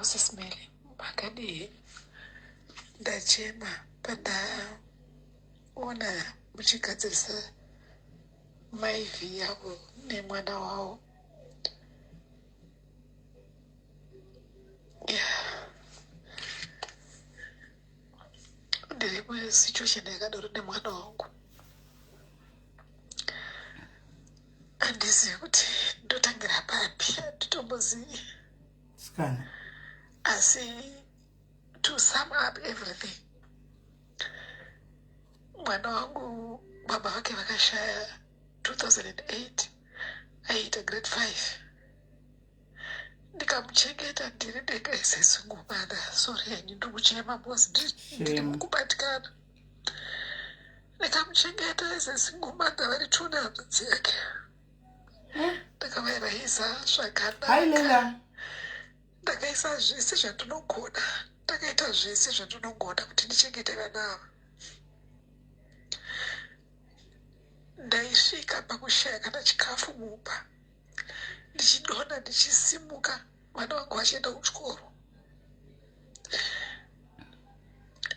Sis Melly, makadii? Ndachema pandaona muchigadzirisa mai V yavo nemwana wavo. Yeah. Ndiri musituation yakadaro nemwana wangu. Handizivi kuti ndotangira papi, handitombozivi. Sikana. Asi to sum up everything, mwana wangu baba vake vakashaya 2008 aiita grade 5 ndikamuchengeta ndiri ndega as a single mother. Sorry henyu ndiri kuchema because ndiri Shame. mukubatikana. Ndikamuchengeta as a single mother vari two nehanzvadzi yake. Ndakavairaisa Hi zvakanaka. Leila. Ndakaisa zvese zvandinogona, ndakaita zvese zvandinogona kuti ndichengete vana ava. Ndaisvika pakushaya kana chikafu mumba, ndichidonha ndichisimuka, vana vangu vachienda kuchikoro.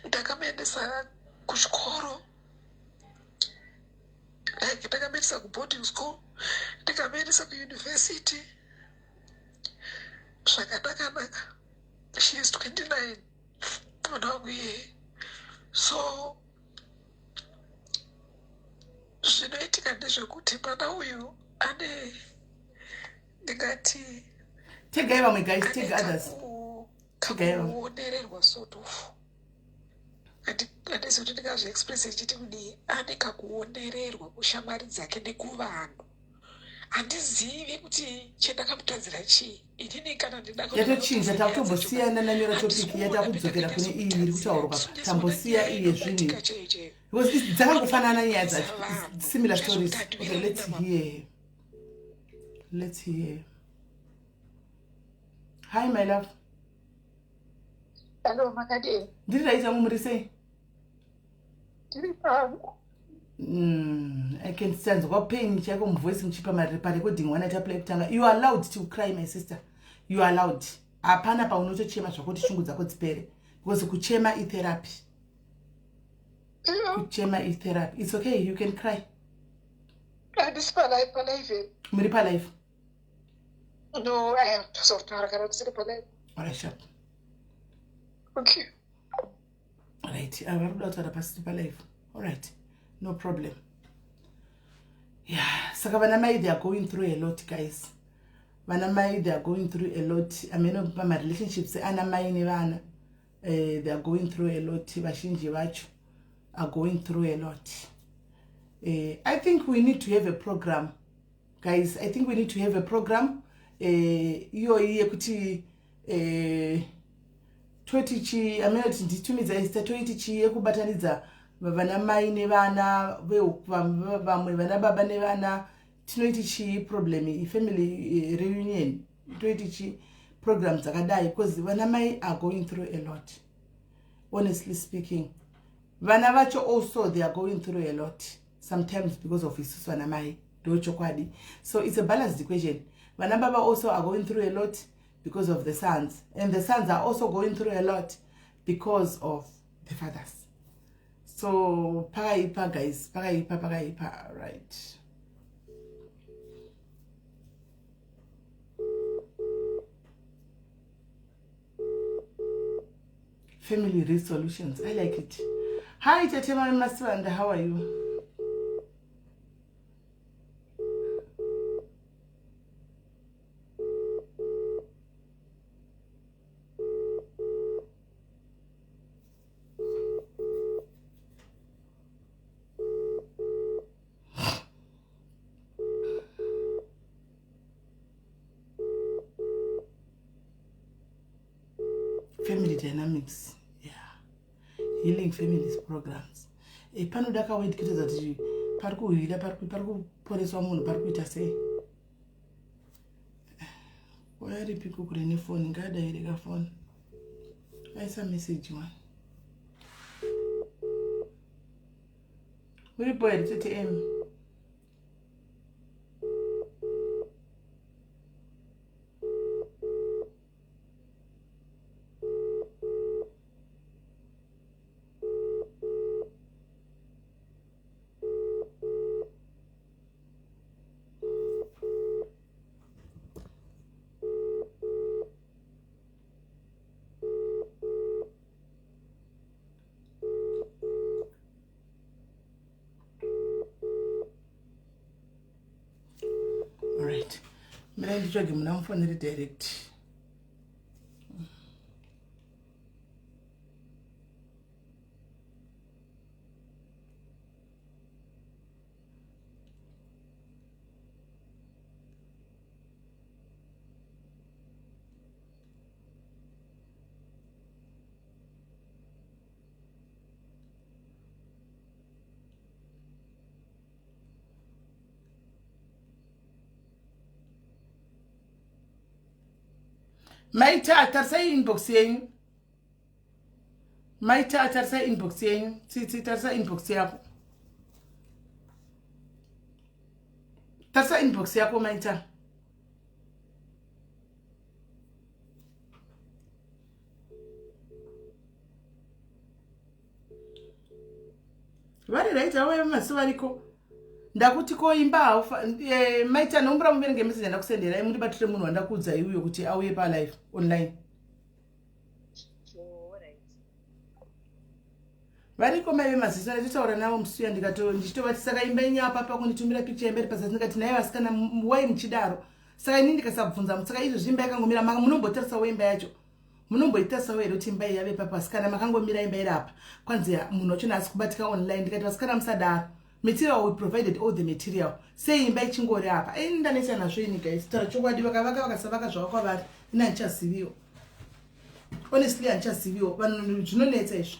Ndakamuendesa kuchikoro, like ndakamuendesa kuboarding school, ndikamuendesa kuuniversity zvakanaka-naka. She is 29 mwana wangu iyeye. So zvinoitika ndezvekuti mwana uyu ane ndingati Tegai vamwe guys, take others. Tegai vamwe. Kakuonererwa sort of. Handizi kuti ndingazviexpress ichiti kudii, ane kakuonererwa kushamwari dzake nekuvanhu. Handizivi kuti chandakamutadzira chii inini kana ndida. Yatochinja, takutombosiyana nanyora topic yatakudzokera kune iyi iri kutaurwa. Tambosiya iye zvinhu because dzakangofanana nyaya dzacho, similar stories. Okay, let's hear, let's hear. Hi my love. Hello, makadii? Ndiri right yangu, muri sei? Ndiri pangu. I can sanzwa pain chaiko muvoice muchipa parecording one ataplay kutanga. You are allowed to cry, my sister, you are allowed. Hapana paunotochema zvako kuti shungu dzako dzipere, because kuchema itherapy. Kuchema itherapy. It's okay, you can cry. Handisi palive, palive? Muri palive. No, I have tozotaura kana tisiri palive. Alright, sharp. Okay. Right, ava vari kuda kutaura pasiri palive. Alright, no problem. Yeah, saka vana mai, they are going through a lot, guys. Vana mai, they are going through a lot. Ameno pamarelationships ana mai nevana, they are going through a lot. Vazhinji vacho are going through a lot. I think we need to have a program, guys. I think we need to have a program iyoyi yekuti toti chi amene kuti nditumidza zita, toiti chii, yekubatanidza vana mai nevana, vamwe vana baba nevana. Tinoiti chii problem, family reunion, toiti chii program dzakadai? Because vana mai are going through a lot, honestly speaking. Vana vacho also, they are going through a lot sometimes because of isusu vana mai, ndo chokwadi. So it's a balanced equation. Vana baba also are going through a lot because of the sons, and the sons are also going through a lot because of the fathers. So pakaipa, guys, pakaipa, pakaipa. Right, family resolutions, I like it. Hi tete Masivanda, how are you? Family dynamics, yeah, healing families programs. Panoda kaword kuitidza kuti pari kuhwira, pari kuporeswa munhu, pari kuita sei. Wayaripiko kure nefoni? Ngadaireka foni, aisa message one. Uripo here, tete M? Alright, mirai nditsvage muna mufonere direct. Maita, tarisai inbox yenyu. Maita, tarisai inbox yenyu. Tsitsi, tarisa inbox yako. Tarisa inbox yako, Maita. Vari right avo vemaziso variko. Ndakuti ko imba haufa Maita, nombura muverenge message yandakusenderai, mundibatire munhu wandakuudzai uyo kuti auye palive online. Variko mai vemaziso, ndachitaura navo musuya, ndichitovati saka imba yenyu apa pa kunditumira picture imba iri pazasi. Ndikati naye vasikana, wai muchidaro? Saka ini ndikasabvunza, saka izvozvi imba yakangomira, munombotarisa imba yacho, munomboitarisawo here kuti imba iyi yave papo? Vasikana, makangomira imba iri apa, kwanzi munhu wacho asi kubatika online. Ndikati vasikana, musadaro. Material, we provided all the material, sei imba ichingori apa? Ini ndanetsa nazvo ini guys, taura chokwadi. Vakavaka, vakasavaka, zvava kwavari. Ini handichaziviwo, honestly handichaziviwo. Vanhu, zvinonetsa izvi,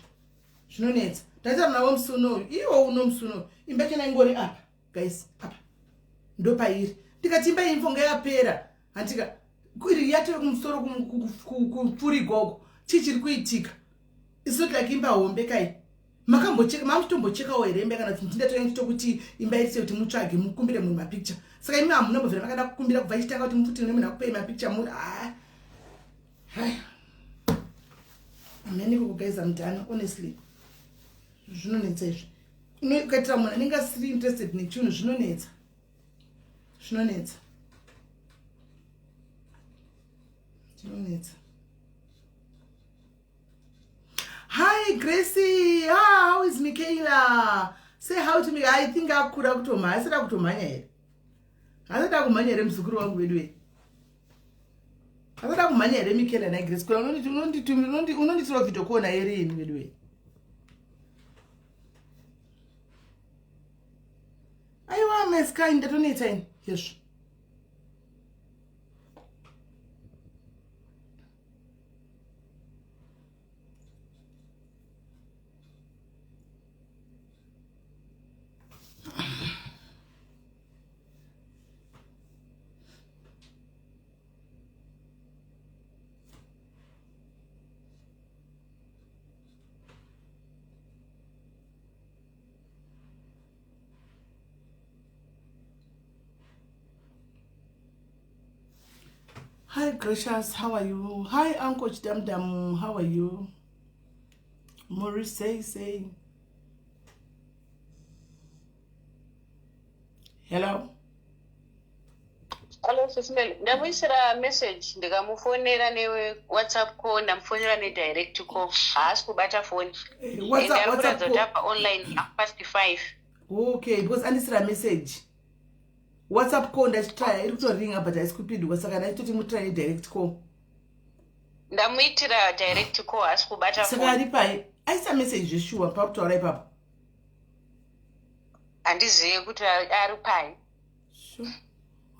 zvinonetsa. Ndaitaura navo musi unoyu, iwo uno musi unoyu, imba chena ingori apa guys, apa ndopairi. Ndikati imba iyi mfonga yapera, handika iri yatove kumusoro kupfurigwa uko. Chii chiri kuitika? It's not like imba hombe kai. Makambocheka, mamuchitombochekawo here imba, kana kuti ndindatouya ndichitokuti imba iri sei, kuti mutsvage, mukumbire munhu mapicture? Saka imi hamuna mbobvira makada kukumbira kubva ichitanga kuti mufuti nemunhu akupei mapicture muri? Ah, hai, hamene kukugaiza mudhana. Honestly, zvinonetsa izvi. Ukaitira munhu anenge asiri interested nechinhu, zvinonetsa, zvinonetsa, zvinonetsa. Hi Gracie. Ah, how is Michaela? Say how to me. I think akura kutomhanya, asati akutomhanya here? Asati akumhanya here muzukuru wangu wedu we? Asati akumhanya here Michaela? Nai Grace, kura unonditira video kuona here ini wedu we? Aiwa, meskai, ndatonetsa ini yezvo. Hi Gracious, how are you? Hi Uncle Chidamdam, how are you? Maurice, say say. Hello. Hello, Sisimeli. Ndamuisira message, ndikamufonera neWhatsApp call, ndamufonera nedirect call. Haasi kubata foni. WhatsApp, Ari WhatsApp kuratidza kuti call. apa online 5:30. Okay, because andisira message. WhatsApp call ndachitry, iri kutoringa but haisi kupindurwa, saka ndachitoti mutry nedirect call. Ndamuitira direct call, haasi kubata Saka foni. ari pai? Aisa message zveshuwa pakutaura ipapo. Handizivi kuti ari pai. Sure.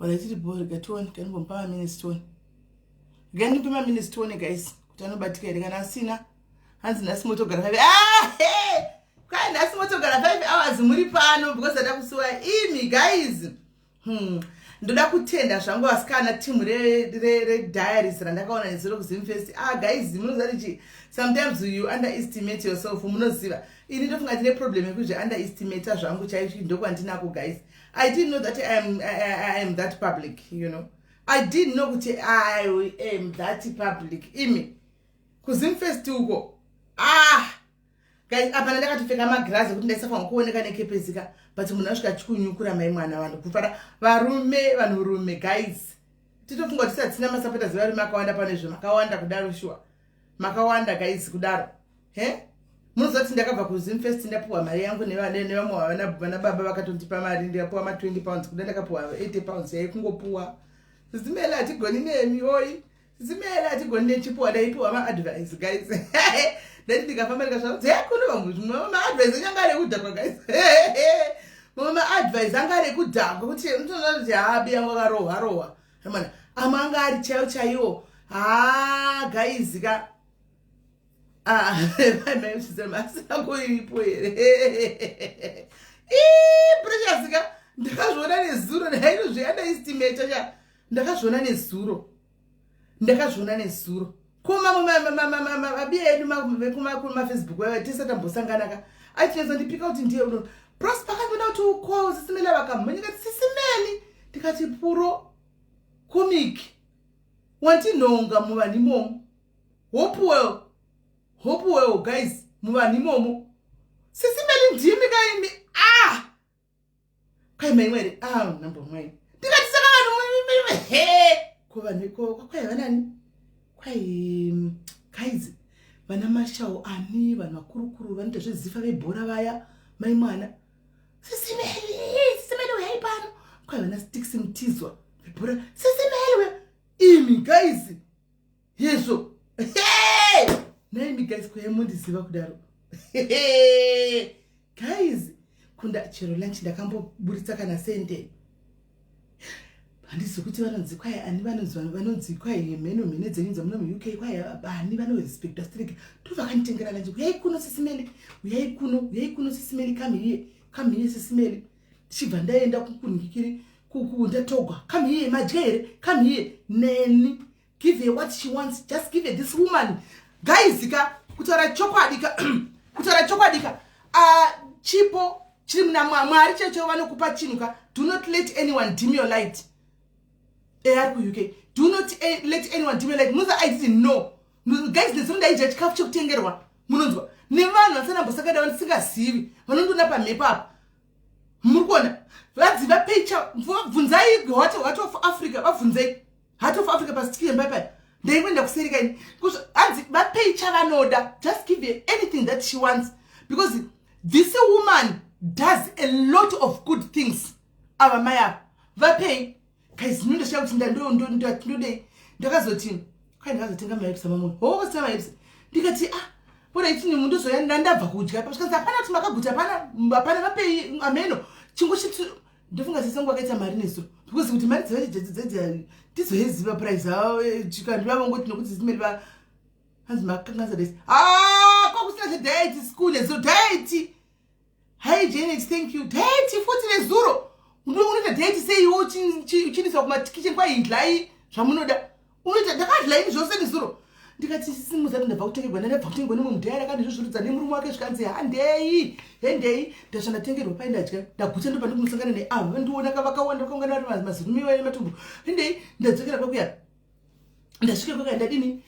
Alright, tiri bho, rega tione, kanimbomupa maminutes tione. Rega ndimupe maminutes tione guys, kuti anobatika here. Kana asina, hanzi nhasi motogara 5. Ah, hey! Kwai nhasi motogara 5 hours muri pano because ada kusuwa imi guys. Ndoda kutenda zvangu vasikana, timu rediaries randakaona nezuro kuZimfest. Ah guys, munoziva kuti sometimes you underestimate yourself. Munoziva, ini ndofunga ndine problem yekuzvi underestimata zvangu chaizvo, ndokwandinako guys. I didn't know that I am that public. I didn't know kuti I am that public. Imi kuZimfest uko, ah guys, apana ndakatopfeka magirazi ekuti ndaisafanwa kuoneka nekepezika, but munhu asvika achikunyukura mai mwana, vanhu kufara, varume, vanhurume guys. Titofunga kuti tisatina masapota zevarume akawanda pane zvo, makawanda kudaro shuwa, makawanda guys kudaro he. Munoziva kuti ndakabva kuZimfest, ndapiwa mari yangu nevamwe vana baba vakatondipa mari. Ndikapiwa ma20 pounds, kuda ndakapiwa 80 pounds yaikungopuwa. Zimele, hatigoni nemi oi. Zimele, hatigoni nechipuwa. Ndaipiwa maadvice, guys. Ndati ndikafamba ndikasvaa kuti kuno vamwe zvimwe maadvice enyu anga ari ekudhakwa, guys. Mamwe maadvice anga ari ekudhakwa, kuti unotoona kuti habi yangu akarohwa rohwa mana. Amwe anga ari chaiwo chaiwo. Ha, guys ka, asina kuiripo here? Precious ka, ndakazviona nezuro. Ndainozviunderestimata cha. Ndakazviona nezuro, ndakazviona nezuro. Ko mamwe mabiya edu vekumaFacebook vaiva tese tambosangana ka, aitinyatsondipika kuti ndiye uno Prosper. Akandiona kuti uko Sisimeli, vakamhanya kati, "Sisimeli." Ndikati, "Puro comic wandinhonga muvanhu imomo." Hopewell, Hopewell, guys, muvanhu imomo. "Sisimeli, ndimi kaimi?" Ah, kwaimai ah, number mwai. Ndikati, "Saka vanhu he ko vanhu iko kwaiva nani?" Kwai, guys, vana mashau ani, vanhu vakurukuru vanoita zvezifa vebhora vaya. Mai mwana, "Sisimeli, Sisimeli, uyai pano." Kwaiva naStix Mutizwa vebhora. "Sisimeli, imi." Guys, yezvo naimi guys, kwaimundiziva kudaro, guys? Kunda chero lunch ndakamboburitsa kana sende. Handizi kuti vanonzi kwai ani, vanonzi kwai mheno mhene dzenyu dzamuno muUK, kwai ani vanorespecta strict, ndo vakanditengera lunch. "Uyai kuno, Sisimeli, uyai kuno, uyai kuno, Sisimeli, come here, come here, Sisimeli." Ndichibva ndaenda kukunhikiri, ndatogwa, "Come here, madya here? Come here neni. Give her what she wants, just give her." This woman, guys ka, kutaura chokwadi ka, kutaura chokwadi ka, chipo chiri muna Mwari checho. Vanokupa chinhu ka, do not let anyone dim your light. Ari kuUK. Do not let anyone dim your light. Munoza, I didn't know, guys. Nezuro ndaidya chikafu chekutengerwa, munonzwa, nevanhu vasanambosakada, vandisingazivi, vanondiona pamhepo apa. Muri kuona vadzi vapecha. Bvunzai Heart of Africa, vabvunzei Heart of Africa pasitikemba paya. Ndaingoenda kuseri kaini. Hanzi vapei chavanoda. Just give her anything that she wants, because this woman does a lot of good things. Ava mai ava, vapei, guys. Ndinondoshaa kuti ndodei. Ndakazoti kwai ndakazotenga mahips amamwe hokosenga mahips. Ndikati, "Ah, bona itini mundozoya." Ndandabva kudya pasvikanzi hapana kuti makaguta, hapana, hapana. Vapei ameno chingo chitu. Ndofunga sesangu vakaita mari nezuro, because kuti mari dzavachidzedzedze tizoiziva price avo chikandivavongoti nokuti zimeli va hanzi makanganisa desi. Ah, kwakusina zvediet school nezuro, diet. Hi Janet, thank you. Diet futi nezuro. Unoita diet seiwo uchiniswa kumakitchen kwaidlai zvamunoda? Unoita ndakadla ini zvose nezuro. Ndikati, "Sisimudza, ndabva kutengerwa, ndabva kutengerwa nemwe mudhayari akandizvozvorudza nemurume wake." Zvikanzi, "Handei, hendei." Ndasva ndatengerwa pai, ndadya, ndaguta. Ndobva ndikunosangana neavo vandiona vakawanda, vakaungana vari mazirumiwa nematumbu. Hendei, ndadzokera kwakuya. Ndasvika kwakaya, ndadini,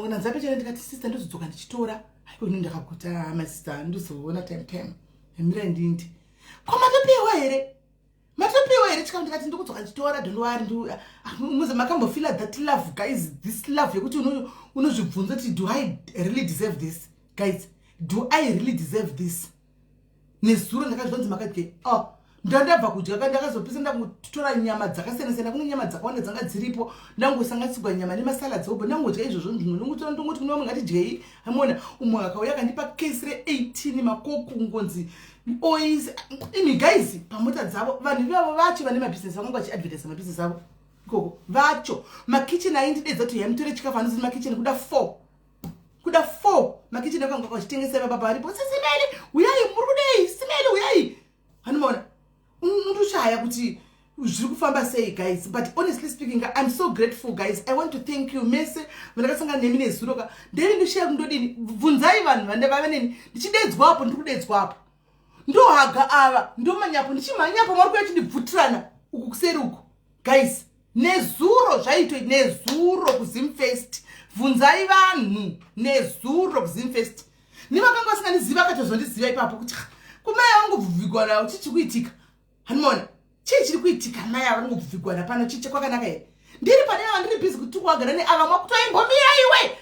nanzapechana. Ndikati, "Sister, ndozodzoka ndichitora." Haiko ini ndakaguta, masista, ndozoona time time. Mirai ndindi ko matopiwa here? Matopiwa here chikamu? Ndikati, "Ndikudzoka ndichitora, don't worry." Muze makambofila that love, guys? This love yekuti unozvibvunza kuti, "Do I really deserve this, guys? Do I really deserve this?" Nezuro ndakazvinonzi makadye. Oh, ndandabva kudya ka, ndakazopisa, ndangotora nyama dzakasiyana siyana. Kune nyama dzakawanda dzanga dziripo. Ndangosanganisirwa nyama nemasaladzi obo, ndangodya izvozvo. Ndingotora, ndongoti kune vamwe, "Ngatidyei." Amona umwe akauya akandipa kesi re18 makoku ngonzi ois. Imi guys, pamota dzavo vanhu ivavo vacho vane mabhizinesi vakanga vachiadvertisa mabhizinesi avo ikoko vacho. Makicheni aindidedza kuti yamutore chikafu, anozi makicheni kuda 4, kuda 4 makicheni akanga vachitengesa ipapa paripo. "Sisimeli, uyai, muri kudei? Simeli, uyai." Anomaona undoshaya kuti zviri kufamba sei, guys. But honestly speaking, I'm so grateful, guys. I want to thank you mese vandakasangana nemi nezuro ka. Ndaive ndoshiya kundodini. Bvunzai vanhu vandavave neni ndichidedzwapo, ndiri kudedzwapo, ndohaga ava, ndomanyapo, ndichimhanyapo, mari kuya chindibvutirana uku kuseri uku. Guys, nezuro zvaitoi nezuro kuZimfest? Bvunzai vanhu nezuro kuZimfest nevakanga vasingandiziva, akatozondiziva ipapo kuti kumai vangobvubvigwana. Chii chiri kuitika? Hanimona chii chiri kuitika? Mai ava vangobvubvigwana pano, chii? Kwakanaka here? Ndiri pane ava, ndiri busy kuti kuwagara neava, mwakutoimbomira iwe.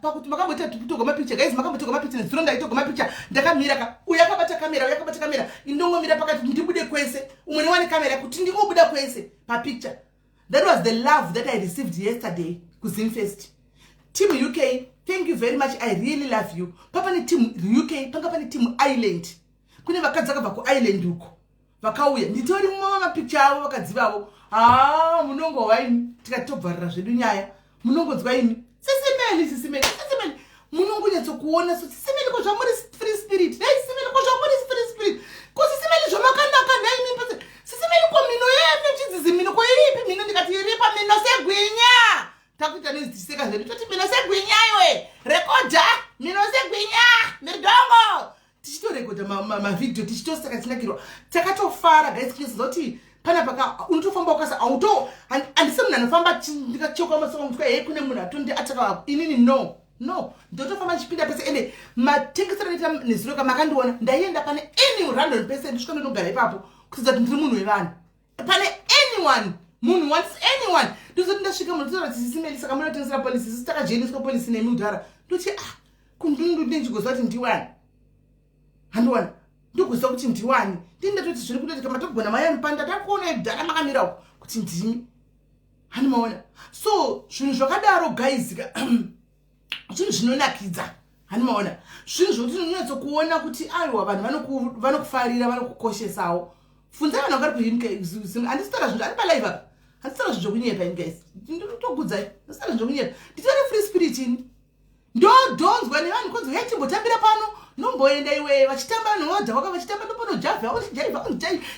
Pakuti makamboita kutorwa mapicha, guys, makambotorwa mapicha. Nezuro ndaitorwa mapicha ndakamira ka, uyo akabata kamera, uyo akabata kamera, indongomira pakati, ndibude kwese, umwe newane kamera, kuti ndingobuda kwese papicture. That was the love that I received yesterday kuZimfest. Team UK, thank you very much, I really love you. Papane team UK, panga pane team Ireland, kune vakadzi vakabva kuIreland uko vakauya, nditori mumwe mapicha avo, vakadzi vavo. Ha, munongova imi, tikatobvarira zvedu nyaya, munongonzwa imi, "Sisi Melly, Sisi Melly, Sisi Melly." Munongonyatsokuona so, "Sisi Melly, ko zvamuri free spirit nei? Sisi Melly, ko zvamuri free spirit? Ko Sisi Melly, zvamakanaka naimi? Sisi Melly, ko mhino yepi chidzizi mhino? Ko iripi mhino?" Ndikati, "Iripa mhino segwinya." Takuita nezichiseka zvedu, toti, "Mhino segwinya iwe, rekodha mhino segwinya miridongo." Tichitorekodha mavhidhiyo, tichitoseka, tinakirwa, takatofara, guys. Kunyatsoza kuti panapa ka unotofamba ukasa auto, handisi munhu anofamba ndikachoka masoko mutwa, "He, kune munhu atondi ataka inini." No, no, ndotofamba ndichipinda pese. Ende matengesero anoita nezuro ka, makandiona ndaienda pane any random person, ndisvika ndinogara ipapo kuratidza kuti ndiri munhu wevanhu. Pane anyone munhu wants anyone, ndozoti ndasvika, munhu totaura, "Sisi Melly, saka munotengesera policy?" Sisi takajeniswa policy nemi kudhara. Ndoti, "Ah, kundundu ndinchigoziva kuti ndiwani, handiwana ndokuziva kuti ndiwani." Ndini ndatoti zviri kutoitika, matogona mayani takuona kudhara makamirawo kuti ndimi, hanimaona. So zvinhu zvakadaro, guys, zvinhu zvinonakidza, hanimaona, zvinhu zvokuti unonyatsokuona kuti aiwa, vanhu vanokufarira, vanokukoshesawo. Funzai vanhu vakari kuhimka. Handisitaura zvinhu ari palive apa, handisitaura zvinhu zvokunyepa ini, guys, nditokudzai, handisitaura zvinhu zvokunyepa. Nditori free spirit ini, ndodhonzwa nevanhu kunzi, "He, timbotambira pano." Nomboenda iwe, vachitamba nowadhawaka, vachitamba, ndombonojavha, uchijaivha,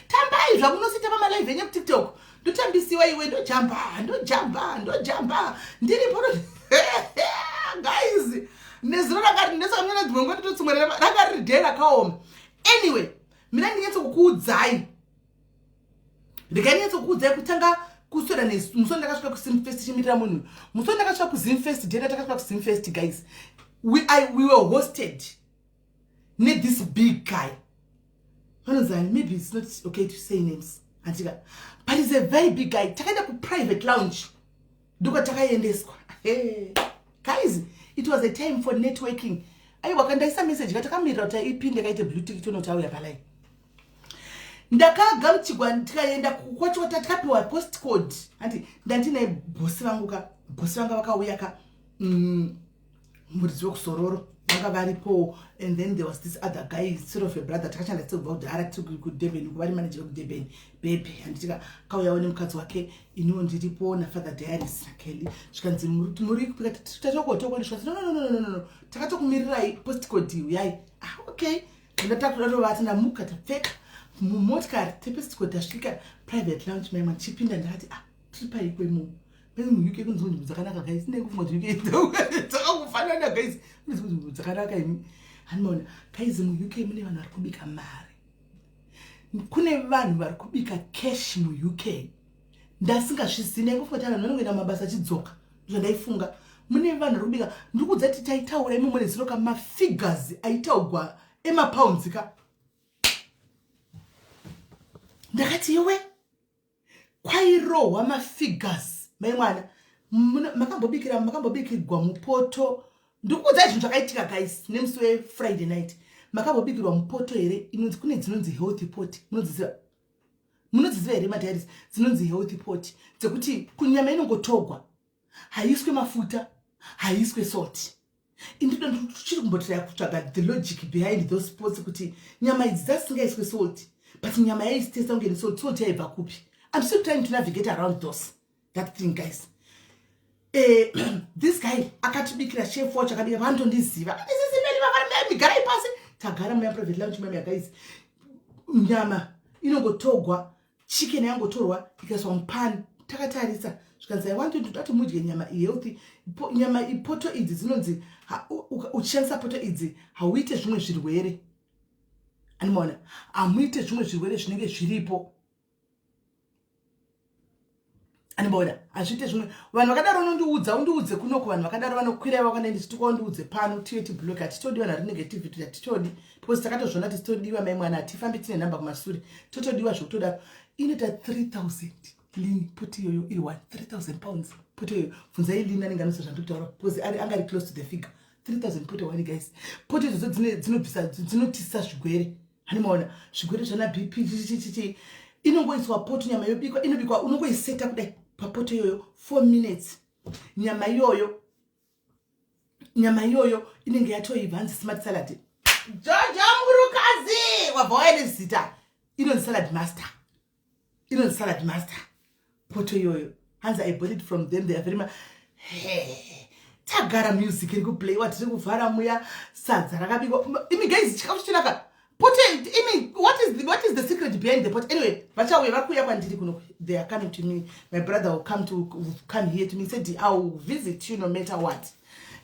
tambai zvamunosita pamalive enye kuTikTok. Ndotambisiwa iwe, ndojamba, ndojamba, ndojamba, ndiripo, guys. Nezuro rakati nesakamuna dzimwe nguva nditotsumwerera, ranga riri day rakaoma. Anyway, mina ndinyatsokukuudzai, ndikanyatsokuudzai kutanga kuswera musi wandakasvika kuZimfest, chimirira munhu, musi wandakasvika kuZimfest, day ratakasvika kuZimfest, guys, we were hosted nethis big guy vanonzani, maybe it's not okay to say names, andika, but is a very big guy. Takaenda kuprivate lounge, ndokwa takaendeswa. Guys, it was a time for networking. Aiwa, kandaisa message katakamirira kuti ipinde, kaite blue tick, tonoti auya palive. Ndakagamuchigwa, tikaenda kwacho, takapiwa postcode. Handi ndandine bhosi vangu ka, bhosi vanga vakauya ka, muridzi wekusororo vanga varipo. And then there was this other guy, sort of a brother, takashanda tsekubva kudhara tiri kuDurban, kuvari manager wekuDurban bebe, handitika, kauyawo nemukadzi wake. Iniwo ndiripo naFather Diaris naKelly. Zvikanzi, "Muri tatokotoko." Zvikanzi, "No, no, no, no, no, takatokumirirai, postcode, uyai." Ah, okay, ndatakudatovata, ndamuka, tapfeka, mumotikari tepostcode, tasvika private lounge. Maima ndichipinda, ndakati, "Ah, tiri paikwe imomo?" MuUK kune dzimwe nzvimbo dzakanaka, guys. Ndinenge kufunga kuti UK dzakakufanana, guys, kune dzimwe nzvimbo dzakanaka imi, handimaona. Guys, muUK mune vanhu vari kubika mari, kune vanhu vari kubika cash muUK. Ndasingazvizivi, ndaingofunga kuti vanhu vanongoenda mumabasa achidzoka, zvandaifunga. Mune vanhu vari kubika. Ndiri kudza kuti taitaura imomo nezuro ka, mafigures aitaugwa emapounds ka, ndakati, "Iwe, kwairohwa mafigures." Mai mwana, makambobikira, makambobikirwa mupoto? Ndikuudzai zvinhu zvakaitika, guys, nemusi weFriday night. Makambobikirwa mupoto here? Inonzi, kune dzinonzi healthy pot, munodziziva? Munodziziva here, madiaries, dzinonzi healthy pot, dzekuti kunyama inongotogwa, haiswe mafuta, haiswe salt? Indido ndichiri kumbotiraya kutsvaga the logic behind those pots, kuti nyama idzi dzasingaiswe salt, but nyama yaisitesa kunge nesalt, salt yaibva kupi? I'm still trying to navigate around those that thing, guys. This guy akatibikira, chef wacho akabika, vanotondiziva, "Sisi Melly, migarai pasi." Tagara muya private lounge maya, guys, nyama inongotogwa, chicken yangotorwa, ikaiswa mupani, takatarisa. Zvikanzi, "I want you to mudye nyama ihealthy, nyama ipoto idzi dzinonzi uchishandisa poto idzi hauite zvimwe zvirwere, animaona, hamuite zvimwe zvirwere zvinenge zviripo, animaona, hazviite zvimwe." Vanhu vakadaro, unondiudza, undiudze kunoko, vanhu vakadaro vanokwira vakana, ndichituka, undiudze pano, tiye tiblock. Hatitodi vanhu vari negativity, hatitodi, because takatozviona tisitodiwa. Mai mwana, hatifambi tine nhamba kumasure, totodiwa zvekutodaro. Inoita 3000. Lini poti iyoyo iri 1 3000 pounds poto iyoyo. Bvunzai Lini anenge anosa zvandiri kutaura because ari anga ari close to the figure. 3000 poto one guys. Poto idzodzo dzinobvisa dzinotisa zvigwere. Hani maona zvigwere zvana BP chichichichi inongoiswa poto nyama yobikwa inobikwa unongoiseta kudai papoto iyoyo 4 minutes. Nyama iyoyo nyama iyoyo inenge yatoibva hanzi smart salad. Jojo Murukazi wabva waya nezita inonzi salad master. Inonzi salad master poto iyoyo hanzi I bought it from them, they are very much. Hey, tagara music iri kuplayiwa tiri kuvhara muya sadza rakabikwa imi guys chikafu chichinaka poto imi what is the secret behind the pot? Anyway, vachauya vari kuuya kwandiri kuno, they are coming to me. My brother will come to will come here to me, said I will visit you no matter what.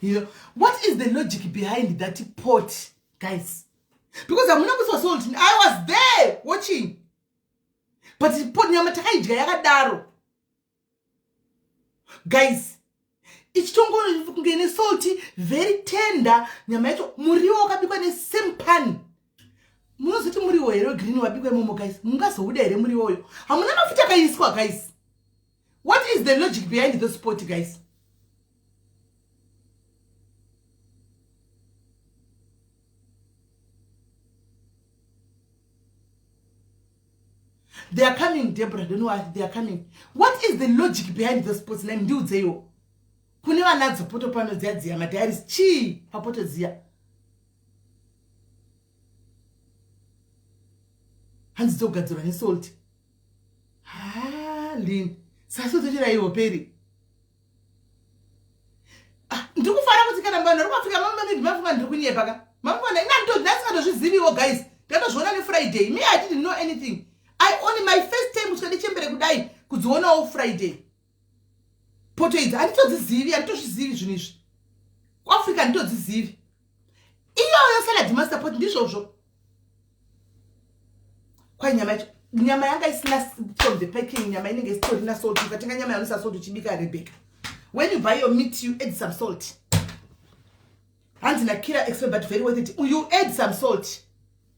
You know what is the logic behind that pot, guys? Because hamuna kuiswa salt. I was there watching, but pot nyama takaidya yakadaro guys, ichitongo kunge ine salt, very tender nyama yacho. Muriwo wakabikwa nesame pan. Munozoti muriwo here wegreen wabikwa imomo guys? Mungazouda here muriwo uyo? Hamuna mafuta akaiswa guys. What is the logic behind this pot, guys? They are coming, Deborah, don't worry, they are coming. What is the logic behind this pot? Nai ndiudzeiwo. Kune vanadzo poto pano dziya dziya madiaries chii papoto dziya? Hanzi dzogadzirwa nesalt. Ha, Lini. Saso dzochiraiwo peri. Ah, ndiri kufara kuti kana vanhu vari kuAfrica mafunga ndiri kunyepa ka. Mafunga ndasingandozviziviwo guys. Ndakatozviona neFriday. Me, I didn't know anything. I only my first time kusvika ndichembere kudai kudzionawo Friday. Poto idzi handitodzizivi, handitozvizivi zvinhu izvi. KuAfrica handitodzizivi. Iyoyo salad master pot ndizvozvo. Kwai nyama yacho nyama yanga isina from the packing, nyama inenge isitorina salt. Ukatenga nyama yanoisa salt uchibika, Rebecca. When you buy your meat, you add some salt. Hanzi nakira expert but very worth it. You add some salt.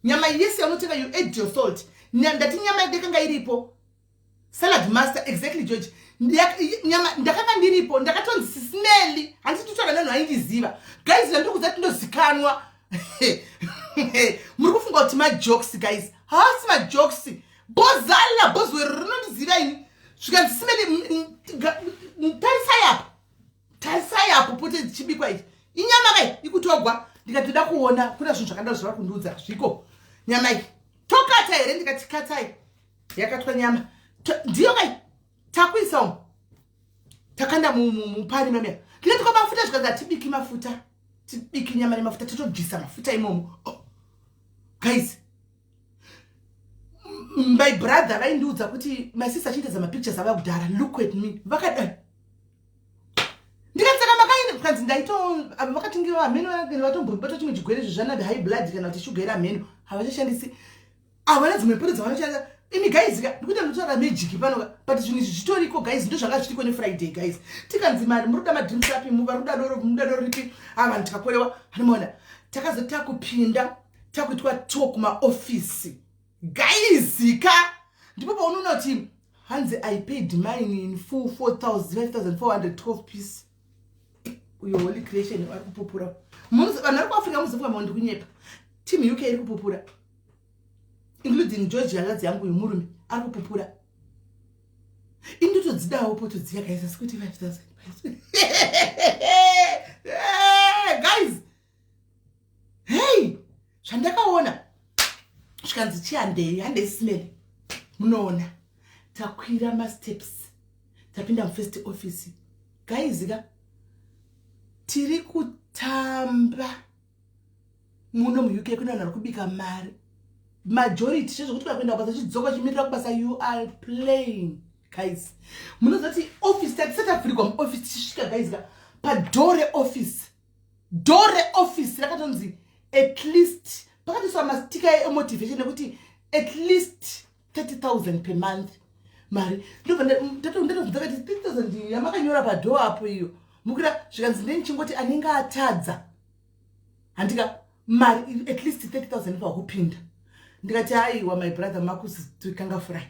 Nyama yese yaunotenga, you add your salt. Ndati nyama yakanga iripo. Salad master, exactly George. Nyama ndakanga ndiripo, ndakatonzi smelly. Handisi kutaura nevanhu vaindiziva. Guys, ndandiri kuziva tindozikanwa. Muri kufunga kuti majokes guys. Haasi majokes. Bozala bozwero rinondiziva ini. Zvikanzi smelly, tarisai apo. Tarisai apo pote dzichibikwa ichi. Inyama kai ikutogwa. Ndikati ndoda kuona kuna zvinhu zvakadaro zvavari kundiudza zviko. Nyama iyi tokata here? Ndikati katai. Yakatwa nyama ndiyo kai takuisa umu takanda mupani mamia. Ndikati kwa mafuta, zvikanzi hatibiki mafuta, tibiki nyama nemafuta, totobvisa mafuta imomo. Oh. Guys, my brother vaindiudza kuti my sister achiitedza mapictures ava kudhara, look at me vakadai. Ndikati saka makaine kanzi ndaito ava vakatinge hameno vatombobata chimwe chigwere zvezvana high blood kana kuti shuga iri hameno havachashandisi havana dzimwe poto dzavanoshandisa. Imi guys ka ndikuita ndinotaura magic pano ka, but zvinhu izvi zvitoriko guys, ndo zvanga zvichiriko nefriday guys. Tikanzi mari muri kuda madrinks api, vari kuda doro, muda doro ripi? Ava vanhu tikakorewa hanimaona. Takazoti takupinda takuitwa tour kumaofisi guys ka, ndipo paunoona kuti hanzi I paid mine in full 5412 piece. Uyo Holy Creation vari kupupura. Vanhu vari kuAfrica muzifunga mau ndikunyepa. Team UK iri kupupura, including George hanzvadzi yangu yomurume ari kupupura. Indotodzidawo poto dziya guys, asi kuti 5000 guys, hey, zvandakaona zvikanzi chihandei, handei smell. Munoona takwira masteps tapinda mufirst office guys ka, tiri kutamba muno muUK kune vanhu vari kubika mari majority chezvokuti vakuenda kubasa chidzoka chimirira kubasa. You are playing guys. Munoziva kuti office tatisati tavhurigwa muoffice tichisvika guys ka, padoor reoffice, door reoffice rakatonzi at least, pakatoiswa mastika emotivation ekuti at least 30,000 per month mari. Ndobva ndati 30,000 yamakanyora padoor apo iyo mukura? Zvikanzi ndenichingoti anenge atadza handika mari at least 30,000 pakupinda. Ndikati aiwa, my brother Marcus, tikangafurai.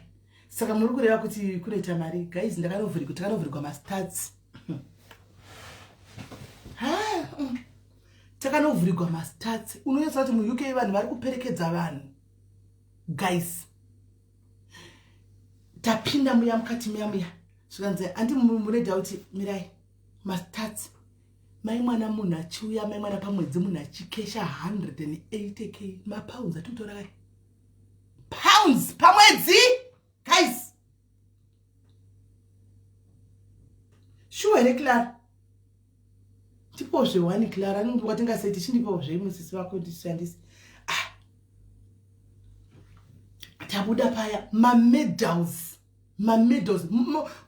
Saka muri kureva kuti kunoita mari guys? Ndakanovhurigwa, takanovhurigwa mastats. Takanovhurigwa mastats. Unonyatsa kuti muUK vanhu vari kuperekedza vanhu guys. Tapinda muya mukati muya muya, zvikanzi andi mune doubt, mirai mastats. Mai mwana munhu achiuya, mai mwana, pamwedzi munhu achikesha 180K mapounds atikutora kai pounds pamwedzi guys. Shuwa here Clara? Ndipozve one Clara watingasei tichindipawo musisi vako ndishandise. Ah, tabuda paya mamedals, mamedals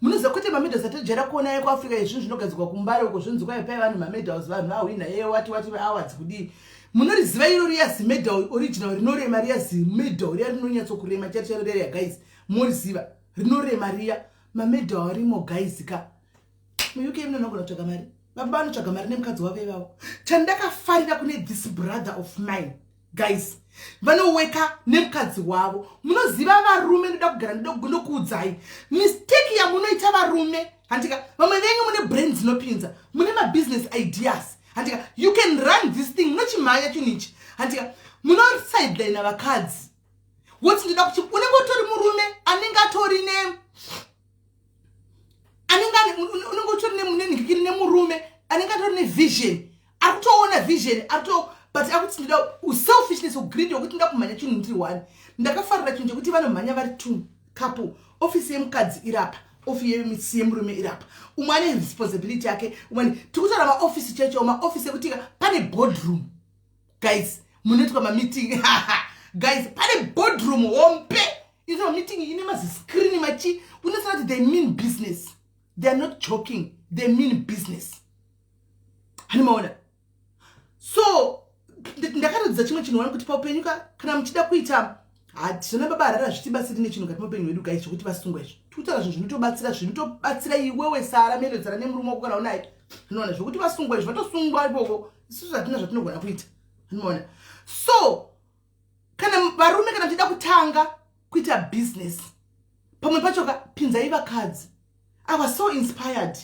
munoziva, kwete mamedals atojaira kuona ekuAfrica, izvinhu zvinogadzirwa kuMbare uko, zvinzi kwai pai vanhu mamedals, vanhu vahwina ye wati wati awards kudii. Munoriziva iro riya zimedal original rinorema riya, zimedal riya rinonyatsokurema charo charo riya guys, moriziva rinorema riya. Mamedal arimo guys ka muUK. Munonogona kutsvaga mari, baba vanotsvaga mari nemukadzi wavo ivavo. Chandakafarira kune this brother of mine guys, vanoweka nemukadzi wavo. Munoziva varume, ndoda kugara ndokuudzai mistake yamunoita varume, handika? Vamwe venyu mune brain dzinopinza, mune mabusiness ideas, handika? You can run this thing, munochimhanya chinhu ichi, handika? Munosideline vakadzi, woti ndoda kuti unenge utori murume anenge atori ne anenge unenge utori nenhikiri nemurume anenge atori nevision, ari kutoona vision, arito, but akuti ndida uselfishness, ugreed wekuti ndoda kumhanya chinhu ndiri one. Ndakafarira chinhu chekuti vanomhanya vari two couple. Ofisi yemukadzi irapa, ofisi yemurume irapa, umwe ane responsibility yake, umwe tiri kutaura maofisi chaicho, maofisi ekuti pane boardroom guys, munoitwa mameeting guys, pane boardroom hombe inoitwa meeting, ine maziscreen machi. Unotsona kuti they mean business, they are not joking, they mean business, hanimaona? So ndakatodzidza chimwe chinhu wani, kuti paupenyu ka, kana muchida kuita zvana baba Harara, zvitibatsiri nechinhu kati muupenyu hwedu guys, zvokuti vasungwa izvo. Tikutaura zvinhu zvinotobatsira, zvinotobatsira iwewe Sara Melodzara nemurume wako kana unaye, unoona? Zvokuti vasungwa izvo, vatosungwa ikoko, isusu hatina zvatinogona kuita, unoona? So kana varume, kana muchida kutanga kuita business, pamwe pacho ka pinzai vakadzi. I was so inspired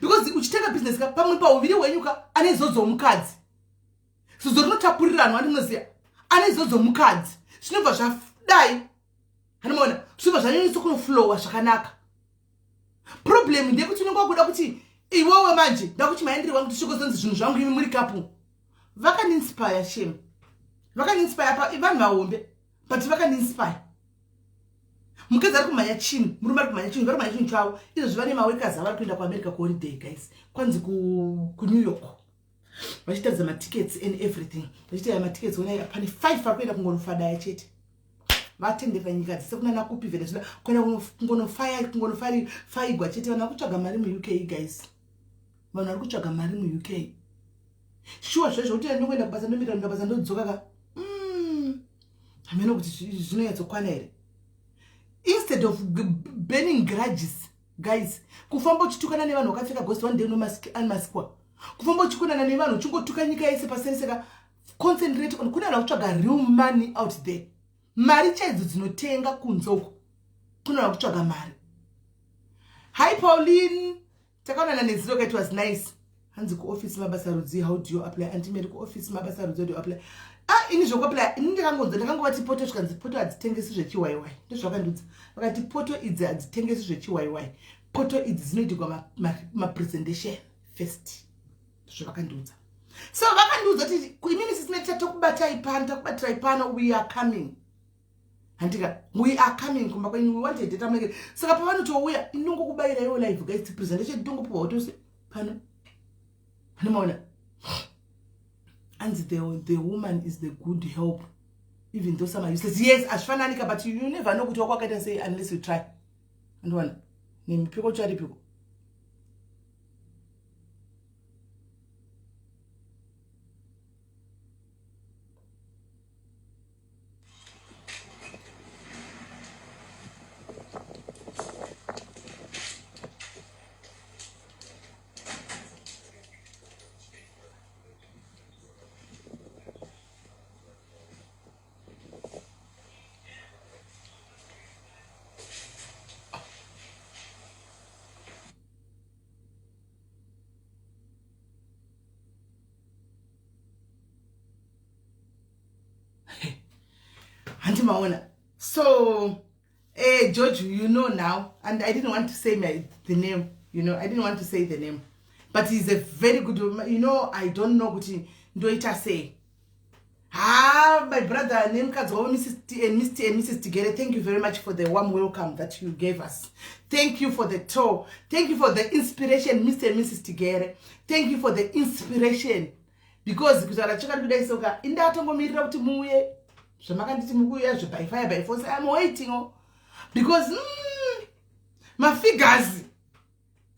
because uchitenga business ka, pamwe pauviri hwenyu ka, ane zodzo mukadzi, zodzo rinotapuriranwa, ndinoziva ane zodzo mukadzi, zvinobva zvadai, hanomaona? Zvinobva zvanyanyisa kunoflowa zvakanaka. Problem ndeyekuti unenge wakuda kuti iwewe manje ndakuti maenderi wangu tisvikozonzi zvinhu zvangu, imi muri couple. Vakaniinspire shame, vakaniinspire pa vanhu vahombe, but vakaniinspire. Mukadzi ari kumhanya chinhu, murume ari kumhanya chinhu, vari kumhanya chinhu chavo izvozvi. Vane maworkers avari kuenda kuAmerica kuholiday guys, kwanzi kuNew York, vachitaridza matickets and everything, vachitaridza matickets. Onai, pane five vari kuenda kungonofadaya chete, vatenderera nyika dzese kunana kupi Venezuela, kuenda kungonofaya, kungonofaigwa chete. Vanhu vari kutsvaga mari muUK guys, vanhu vari kutsvaga mari muUK shuwa. Zvezvo kuti ndongoenda kubasa, ndomira enda basa, ndodzoka ka, hameno kuti zvinonyatsokwana here. Instead of burning grudges guys, kufamba uchitukana nevanhu wakapfeka ghost, one day unounmaskwa. Kufamba uchikonana nevanhu, uchingotuka nyika yese pasereseka, concentrate on kune vanhu vakutsvaga real money out there, mari chaidzo dzinotenga kunze uko, kune vanhu vakutsvaga mari. Hi Pauline, takaonana nezuro, it was nice. Hanzi kuofisi mabasa rudzi, how do you apply? Antimeri, kuofisi mabasa rudzi, how do you apply? Ah, ini zvokuapply, ini ndakangonza, ndakangovati poto, zvikanzi poto hadzitengesi zvechiwaiwai. Ndozvavakandudza, vakati poto idzi hadzitengesi zvechiwaiwai, poto idzi dzinoitirwa mapresentation first. Ndozvavakandiudza. So vakandiudza kuti imini sisine tatokubatai pano, takubatirai pano, we are coming, handika? We are coming kumba kwenyu, we wanted data munenge. Saka pavanotouya, inongokubayira iwo live guys, presentation tongopiwawo tose pano, anomaona? Anzi the woman is the good help even though some are useless. Yes, hazvifananika, but you never know kuti wako wakaita sei unless you try, andiwana nemipiko charipiko. Handimaona. So George, you know now, and I didn't want to say the name. I didn't want to say the name, but he's a very good. I don't know kuti ndoita sei. Ha, my brother nemukadzi wavo, Mrs T and Mr and Mrs Tigere, thank you very much for the warm welcome that you gave us. Thank you for the tour. Thank you for the inspiration, Mr and Mrs Tigere. Thank you for the inspiration, because kutaura chokwadi kudai soka, indatongomirira kuti muuye. Zvamakanditi mukuuya zve by fire by force, I'm waiting, oh, because mafigures,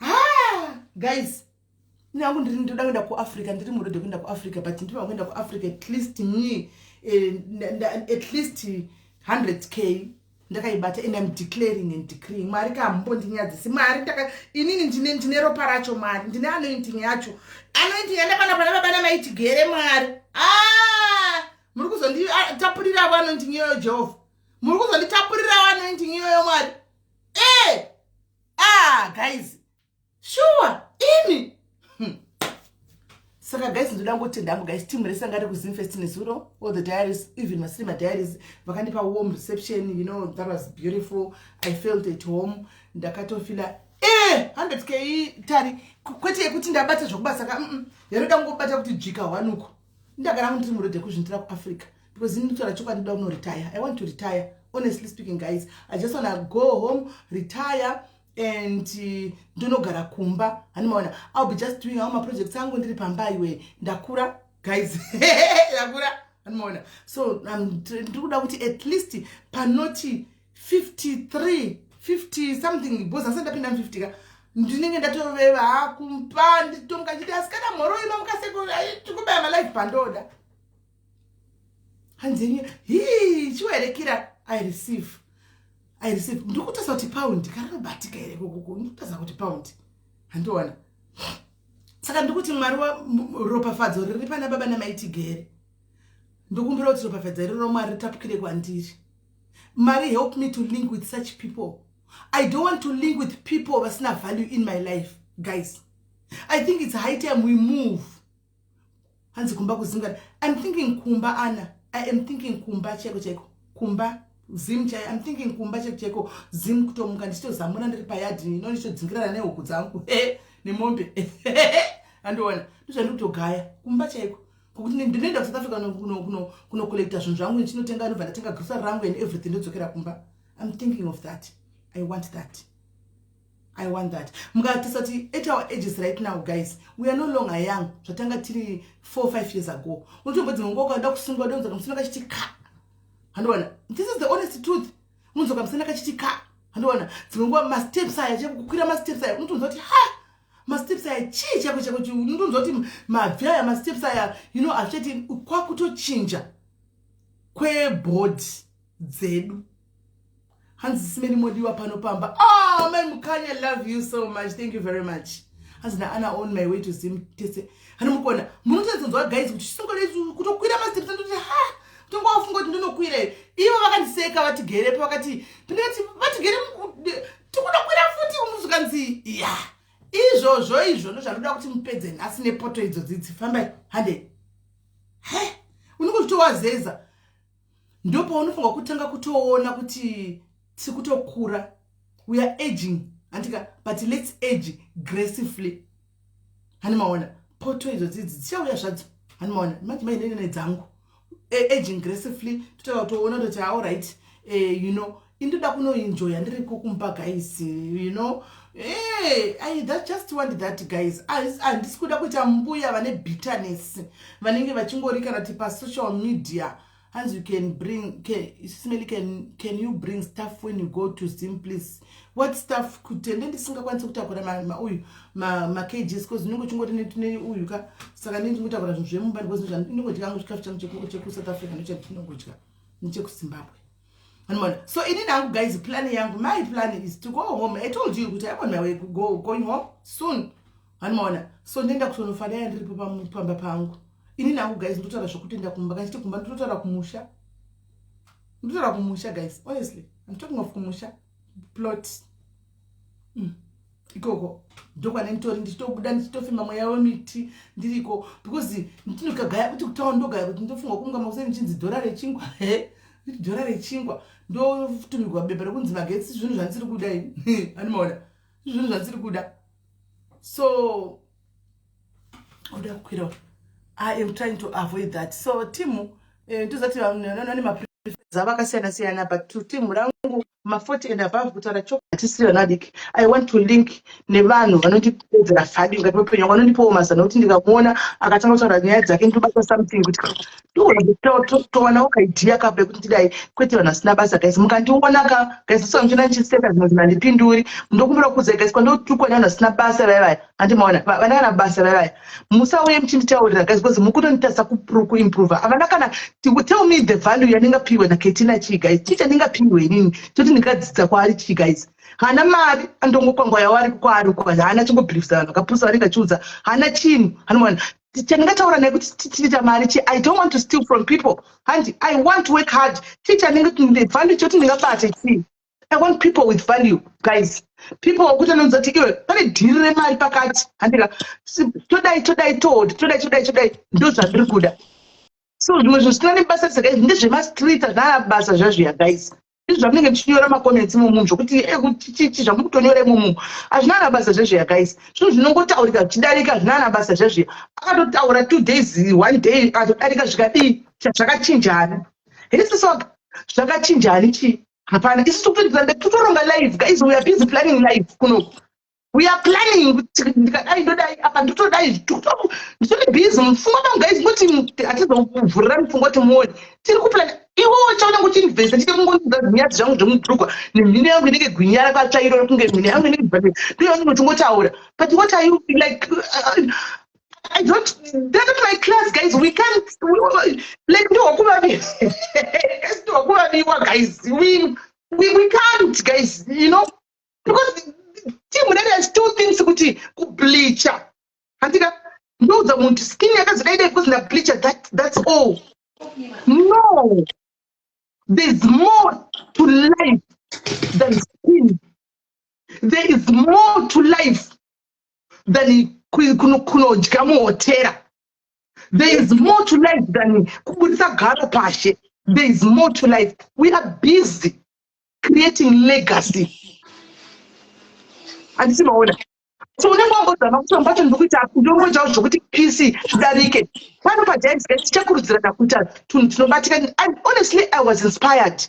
ah, guys, nangu ndiri ndoda kuenda kuAfrica. Ndiri muroad kuenda kuAfrica, but ndinoda kuenda kuAfrica at least me at least 100K ndakaibata. And I'm declaring and decreeing, Mwari kambondinyadzisi. Mwari, inini ndine ropa racho. Mwari, ndine anointing yacho, anointing yandakaona pana baba namaiTigere. Mwari, ah, muri kuzonditapurirawo anointing iyoyo. Jehovha, muri kuzonditapurirawo anointing iyoyo. Mwari, e ah, guys, sure imi. Saka guys, ndoda ngotenda hangu guys, team rese anga rekuZimfest nezuro, all the diaries, even masiri madiaries, vakandipa warm reception. That was beautiful. I felt at home. Ndakatofila e 100K tari, kwete yekuti ndabata zvokubasa ka. Yaroda ngobata kuti dzvika one uko. Ndagara ndiri muroad yekuzvindira kuAfrica, because ini chokwadi ndoda kunoretire. I want to retire, honestly speaking, guys. I just wanna go home, retire and ndonogara kumba. Handimaona, I'll be just doing all maprojects angu ndiri pamba. Iwe, ndakura guys, ndakura. Handimaona. So ndiri kuda kuti at least panoti 53, 50 something, because asati ndapinda mu50 ka, ndinenge ndatoveva kumba, nditomuka chiti asikana mhoro ino mukaseko tikubaya malife pandoda. Hanzenyu hi chiwerekira. I receive, I receive. Ndiri kutarisa kuti paundi karinobatika here kokoko. Ndiri kutarisa kuti paundi handiona. Saka ndikuti Mwari, ropafadzo riri pana baba namaiTigere, ndokumbira kuti ropafadzo iroro, Mwari, ritapukire kwandiri. Mwari, help me to link with such people. I don't want to link with people vasina value in my life. Guys, I think it's high time we move. Hanzi kumba kuzingana. I'm thinking kumba, ana. I am thinking kumba chaiko chaiko, kumba Zim chai. I'm thinking kumba chaiko chaiko, Zim. Kutomuka ndichitozamura ndiri payadhi ino, ndichitodzingirana nehuku dzangu nemombe. Andiona, ndozvandiri kutogaya, kumba chaiko, kokuti ndinoenda kuSouth Africa kunocollecta zvinhu zvangu, ndichinotenga, ndobva ndatenga grocery rangu and everything, ndodzokera kumba. I'm thinking of that. I want that, I want that. Mukatarisa kuti at our ages right now, guys, we are no longer young. Zvatanga tiri 4 5 years ago, unotombodzi nguva ukada kusungwa, donzoka musina kachiti ka. Handiona, this is the honest truth. Unonzoka musina kachiti ka. Handiona, dzimwe nguva masteps aya, chekukwira masteps aya, unotonzwa kuti ha, masteps aya chii chako chako. Unotonzwa kuti mabvi aya, masteps aya, hazvichati, kwakutochinja kwebody dzedu. Hanzi simeni modiwa pano pamba. Ah, mai Mukanya, love you so much. Thank you very much. Hanzi naana, on my way to Zim tese. Hani mukuona, munotodzonzwa guys kuti chisingole kutokwira masteps, andoti ha, kutongowafunga kuti ndinokwira. Ivo vakandiseka vatigerepo, vakati ndingati vatigere tikunokwira futi. Unozokanzi ya, izvozvo izvo ndozvanoda kuti mupedze nhasi nepoto idzo dzidzi. Fambai, hande. He, unenge uchitowazeza. Ndopaunofunga kutanga kutoona kuti tiri kutokura. We are aging, handika? But let's age gracefully. Hani maona, poto idzo dzidzi dzichauya zvadzo. Hani maona, manje mainenene dzangu, aging gracefully, totanga kutoona toti alright, indoda kunoenjoya ndiriko kumba guys. Hey, I that just want that, guys. Handisi kuda kuita mbuya vane bitterness, vanenge vachingori kana ti pasocial media. Hanzi you can bring can, Simeli, can you bring stuff when you go to Zim, please? What stuff? Kutende ndisingakwanisi kutakura mauyu makgs, because unenge uchingoti ne uyu ka. Saka ndini ndingotakura zvinhu zvemumba, because ndinongodya hangu chikafu changu chekuSouth Africa, ndochandinongodya nechekuZimbabwe. Anoona. So inini hangu guys, plan yangu, my plan is to go home. I told you kuti I'm on my way going home soon. Anomaona. So ndoenda kutonofadaya ndiripo pamba pangu. Inini hangu guys, ndotaura zvokutoenda kumba. Kana chiti kumba, ndototaura kumusha, ndotaura kumusha guys. Honestly, I'm talking of kumusha plot. Ikoko ndokwane nditori ndichitobuda, ndichitofema mweya wemiti ndiriko, because ndinokagaya kuti kutaura ndogaya kuti ndofunga kunga makuseni ndichinzi dhora rechingwa. He, Dhora rechingwa, ndotumigwa bepa rekunzi magetsi. Zvinhu zvandisiri kuda ini, animaona, zvinhu zvandisiri kuda. So oda kukwira, I am trying to avoid that. So timu, ndozati vane mapreference akasiyana siyana, but to timu rangu ma40 and above, kutaura hatisiri vana vadiki. I want to link nevanhu vanondipedzera value mukati meupenyu wangu, vanondipawo mazano kuti ndikamuona akatanga kutaura nyaya dzake, ndobata something kuti towanawo kaidea kapo ekuti ndidai, kwete vanhu vasina basa. Guys, mukandiona ka, guys, so muchiona ndichiseka zvimwe zvinhu, handipinduri. Ndokumbira kukudzai, guys, kwandotukwa nevanhu vasina basa vaya vaya, handimaona vana kana basa vaya vaya, musauye muchinditaurira, guys, because mukutonditasa kuimprova. Havana kana tell me the value yandingapiwe naKetina. Chii, guys? Chii chandingapiwe inini choti ndingadzidza kwaari? Chii, guys? Haana mari, andongokwangwa yavari kwaari uko, haana chingobhilivhisa vanhu vakapusa vanenge achiudza, haana chinhu. Anomaona chandingataura naye kuti tiita mari chi? I don't want to steal from people, handi. I want to work hard. Chii chandinge value choti ndingabate chii? I want people with value, guys, people wekuti anonzi kuti iwe pane dhiri remari pakati, handika? Todai, todai, tod todai, todai, todai, ndo zvandiri kuda. So zvimwe zvinhu zvisina nebasa rese, guys, ndezvemastreet, hazvina basa zvazviya, guys. Izvi zvamunenge muchinyora macomments imomu, zvokuti chichi zvamuri kutonyora imomu, hazvina na basa zvezviya, guys. Zvinhu zvinongotaurika zvichidarika, hazvina na basa zvezviya. Akatotaura 2 days, one day akatodarika, zvikadii? Zvakachinjani hesisoga? Zvakachinjani chii? Hapana. Isu totoronga live, guys. We are busy planning live kunoku. We are planning kuti ndikadai ndodai apa, ndotodai, nditori busy mupfungwa mangu, guys. Ngoti hatizovhurira mupfungwa kuti muone tiri kuplana. Iwewo chaunenge uchiinvesta chite kungondiudza zvinyadzi zvangu zvemubhurugwa nemhino yangu inenge gwinya rakatsvairo, kunge mhino yangu inenge ndo yaunenge uchingotaura. But what are you like? I don't, they're not my class, guys. We can't, like, ndokuvaviwa, guys. We can't, guys, because team rere still thinks kuti kubleacha, handika? Ndoudza munhu skin yakazodai dai because ndableacha, that's all. No, there's more to life than skin. There is more to life than kunodya muhotera. There is more to life than kubudisa garo pashe. There is more to life. We are busy creating legacy, handisi maona? So unenge wangozama kuti ambacho ndikuita, ndongoitawo zvokuti peace zvidarike pano pagiants. Tichakurudzirana kuita tunhu tinobatika. And honestly, I was inspired.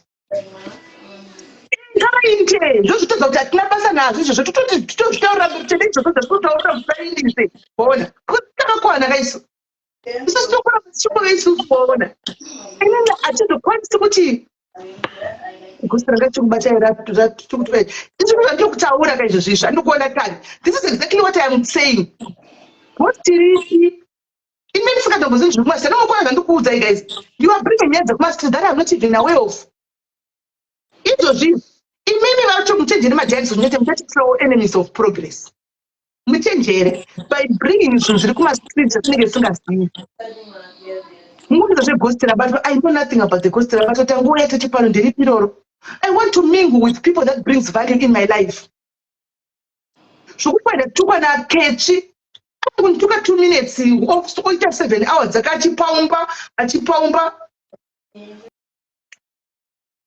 Ngavaite ndozvitodza kuti hatina basa nazvo izvozvo, totozvitaurira tende izvozvo zvatinotaurira musaindise ona kuti takakwana kaisu. Isu tinokwana tichingove isusu, waona? Inini hatizokwanisi kuti gusi ranga chikubata ratukutuka izvi zvandiri kutaura ka izvozvo, izvi andikuona kani. This is exactly what I am saying. What tiripi imi ndisingatombozivi zviri kumastreet? Anomukona zvandikuudzai, guys. You are bringing nyaya dzekumastreet that I am not even aware of. Izvozvi imimi vacho muchenjere, madiaries muchete muchati flow enemies of progress. Muchenjere by bringing zvinhu zviri kumastreet zvatinenge tisingazivi. Munguza zveghost rabatwa, I know nothing about the ghost rabatwa. Tanguva toti pano nderipi iroro? I want to mingle with people that brings value in my life. Zvokukwenda tukwa nakechi kunituka 2 minutes, oita 7 hours dzaka achipaumba achipaumba,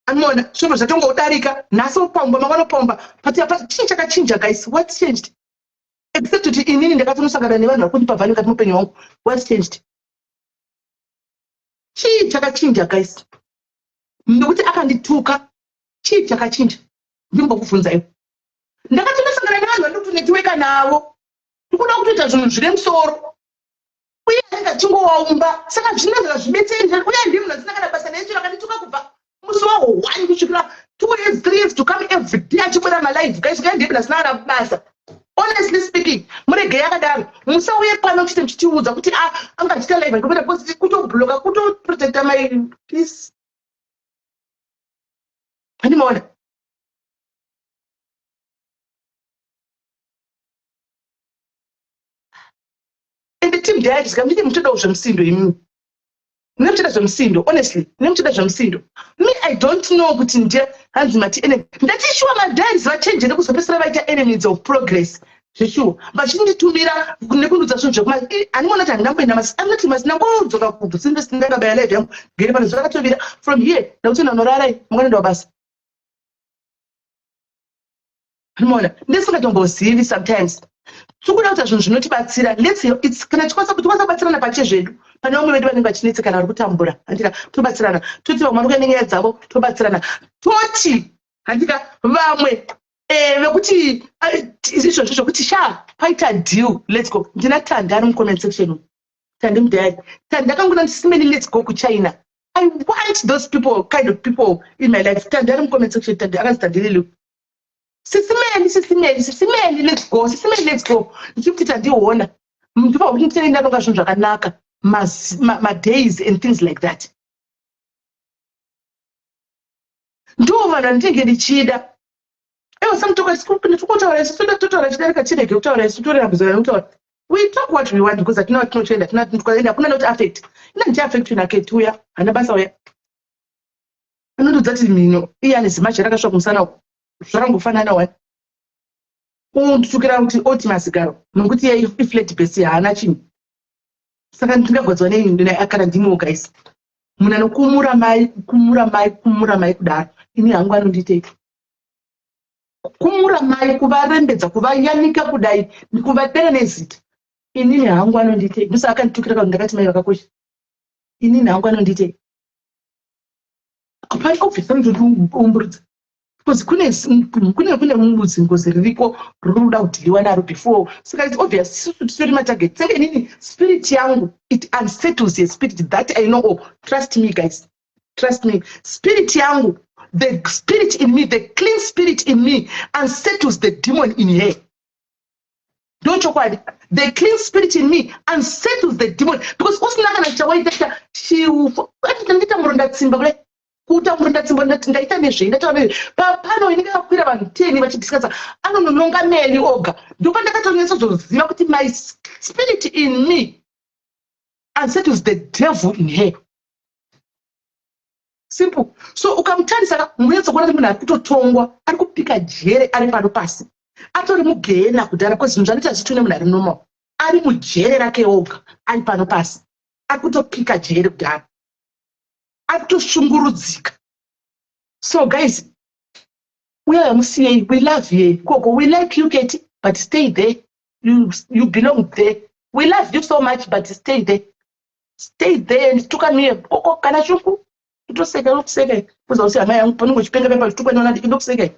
anoona zvinobva zvatongodarika. Nhasi opaumba, mangwana opaumba. But chii chakachinja, guys? What changed, except kuti inini ndakatonosangana nevanhu vari kundipa value kati mupenyu wangu? What changed? Chii chakachinja, guys, nekuti akandituka? Chii chakachinja? Ndimbokubvunzaiwo. Ndakatonosangana nevanhu vandikutonetiweka navo, ndikuda kutoita zvinhu zvine musoro, uye anenge achingowaumba. Saka zvinenge zvibetseri, uye ndii munhu asina kana basa nechiro. Akandituka kubva musi wa1 kusvikira 2 years, 3 years to come, every day achibuda malive, guys. Uye ndii munhu asina kana basa. Honestly speaking, muregei akadaro. Musauye pano chite muchitiudza kuti ah, anga achiita live andikuita, because kutobloka, kutoprotecta my peace, handimaona? Ende team diaries ka, munenge muchidawo zvemusindo imimi, mune muchida zvemusindo. Honestly, mune muchida zvemusindo. Me, I don't know kuti nje hanzi mati enemy. Ndati shuwa madiaries vachenjere kuzopedzisira vaita enemies of progress. Zveshuwa vachinditumira nekundiudza zvinhu zvekuma handiona kuti handingamboenda masi anoti masi ndangodzoka kubva since ndakabaya live yangu gere pano zvakatovira from here ndakuti ndanorarai mangwana ndawabasa. Unoona, ndisingatombozivi sometimes. Tikuda kuita zvinhu zvinotibatsira. Let's it's kana tikwanisa tikwanisa kubatsirana pachezvedu. Pane vamwe vedu vanenge vachinetsekana vari kutambura. Handika tobatsirana. Toti vamwe vari kuenda nenyaya dzavo tobatsirana. Toti handika vamwe eh vekuti eh, izvozvo zvokuti sha paita deal let's go. Ndina Tandi ari mucomment section umu. Tandi mudhayari. Tandi akangona ndisimeni let's go kuChina. I want those people kind of people in my life. Tandi ari mucomment section Tandi akanzi Tandi Lulu. Sisimeni, sisimeni, sisimeni, let's go, sisimeni, let's go. Ndichikuti tandiona. Ndipo kuti nditenge ndaronga zvinhu zvakanaka. Madays and things like that. Ndiwo vanhu vandinenge ndichida. Ewa samutoka tikutaura isu toda totaura chidarika chirege kutaura isu torera kutaura. We talk what we want because hatina watinotoenda hatina watinoenda hakuna not affect. Ina ndichi affect naketi uya hana basa uya. Anondiudza kuti mhino iye ane zimaje rakasvika kumusana uku. Zvakangofanana wani. Unditukira kuti oti masigaro nokuti iye iflat base haana chinhu. Saka ndingagwadzwa nei kana ndimiwo guys. Munhu anokumura mai kukumura mai kukumura mai kudaro. Ini hangu anondiitei? Kukumura mai kuvarembedza kuvayanika kudai kuvadera nezita. Inini hangu anondiitei? Ndosaka akanditukira kuti ndakati mai vakakosha. Inini hangu anondiitei? Hapana obviously anotodiumburudza because kune kune kune mudzi ngozi ririko riri kuda kudhiliwa naro before saka it's obvious isusu titori matarget saka inini spirit yangu it unsettles a spirit that I know. Oh, trust me guys, trust me, spirit yangu, the spirit in me, the clean spirit in me unsettles the demon in her. Ndochokwadi, the clean spirit in me unsettles the demon because usina kana chawaita chiufo ndaita muronda tsimba kudai kuita muronda tsimba ndati ndaita nezvei ndataura nezvei pano inenge yakwira vanhu 10 vachidiscussa anonononga meli oga ndopandakatonyatsozoziva kuti my spirit in me unsettles the devil in her. Simple. So ukamutarisa munonyatsokuona kuti munhu ari kutotongwa ari kupika jere ari pano pasi atori mugehena kudhara because zvinhu zvanoita zvitune munhu ari normal ari mujere rake oga ari pano pasi ari kutopika jere kudhara ari kutoshungurudzika. So guys, uya yamusiyei, we love you koko, we like you Keti, but stay there, you belong there, we love you so much, but stay there, stay there and tuka me koko kana shungu kutoseka nokuseka kuza kuti hama yangu panongo chipenga pepa chitukwa nona ndinokuseka.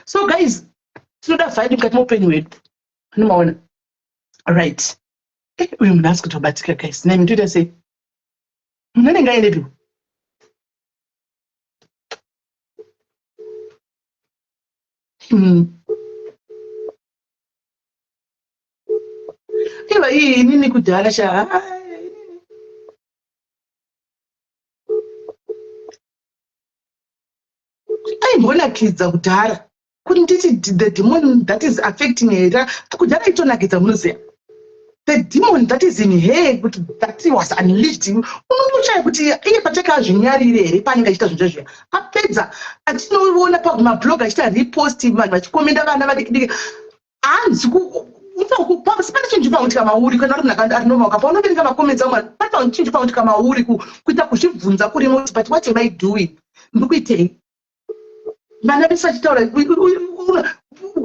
So guys, tinoda vibe mukati meupenyu hwedu, anomaona right? Uyu munhu asi kutobatika guys, nemi toita sei? Munhu anenge aendepi? Iva iyi inini kudhara sha aimbonakidza kudhara kuti nditi the demon that is affecting her kudhara aitonakidza munoziva the demon that is in her kuti that was unleashed unotoshaya kuti iye pachake azvinyarire here paanenge achiita zvinhu zvezviya apedza atinoona pamablog achiita repost vanhu vachikomenda vana vadiki diki hanzi pane chinhu chinoitika mauri kana uri munhu ari normal kapa unoverenga macomments amwe pane chinhu chinoitika mauri kuita kuzvibvunza kurimo kuti but what am I doing, ndikuitei? Vana vese vachitaura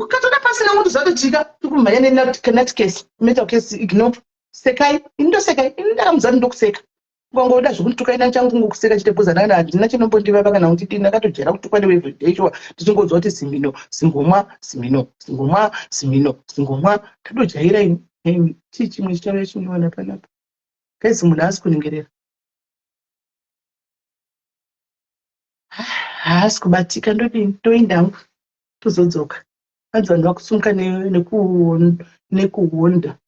katoda pasina munhu zvatotika tikumhanya nenat case, mental case, ignore. Sekai, ini ndosekai, ini ndakamudza kuti ndokuseka ukangoda zvekundituka ina changu ngokuseka chete because ndakana handina chinombondivava kana kuti dii ndakatojera kutukwa newe everyday sure ndichingonzwa kuti zimino zingomwa zimino zingomwa zimino zingomwa ndatojaira ini. Chii chimwe chichauya chinowana panapa guys? Munhu haasi kunyengerera, haasi kubatika, ndodini? Ndoenda hangu tozodzoka. Hanzi vanhu vakusumuka nekuhonda,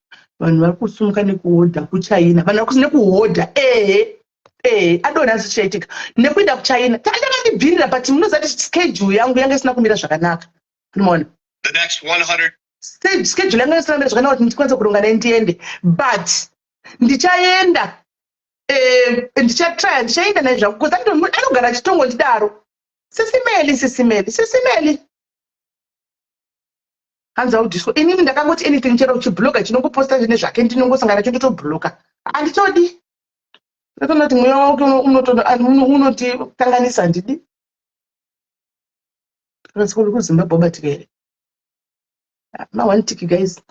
vanhu vari kusumuka nekuhodha kuChina, vanhu vari nekuhodha ehe ehe adonha zvichaitika nekuenda kuChina tandakandibvirira but munoziva kuti schedule yangu yanga isina kumira zvakanaka, unoona? The next 100 Schedule yanga isina kumira zvakanaka kuti ndikwanise kuronga naye ndiende, but ndichaenda, ndichatrya, ndichaenda naye zvangu because anogara achitongo ndidaro sisimeli sisimeli sisimeli. Hanzi audisco. Inini ndakangoti anything chero chibloga chinongoposta zvine zvake ndinongosangana nacho ndotobloka. Handitodi. Ndatoona kuti mweya wake unotikanganisa handidi. Kasi kuZimbabwe wabatika here? Ma one tick guys.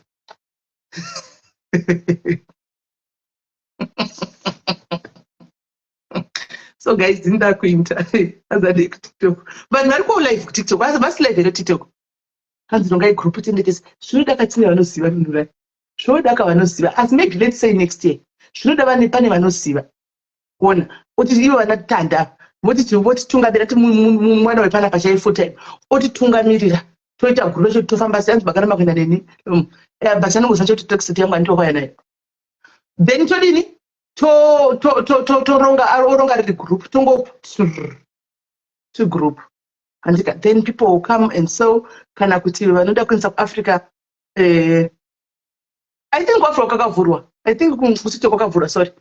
So guys, ndinoda kuita azade kuTikTok. Vanhu vari ku live kuTikTok, vasi live here TikTok? Hanzi rongai group tendekese. Zvinoda katine vanoziva minurai. Zvinoda ka vanoziva. Asi maybe let's say next year. Zvinoda vane pane vanoziva. Kuona kuti ivo vana tanda voti votitungamira ti mwana wepanapa chai full time otitungamirira toita group racho tofamba sei. Hanzi makaramba kuenda neni. But anongoziva choti taxi yangu anditokauya nayo. Then todini? Toronga oronga riri group tongo to group. Handika then people will come and so kana kuti vanoda kuendesa kuAfrica, I think kuAfrica kwakavhurwa. I think kuTikTok kwakavhurwa, sorry.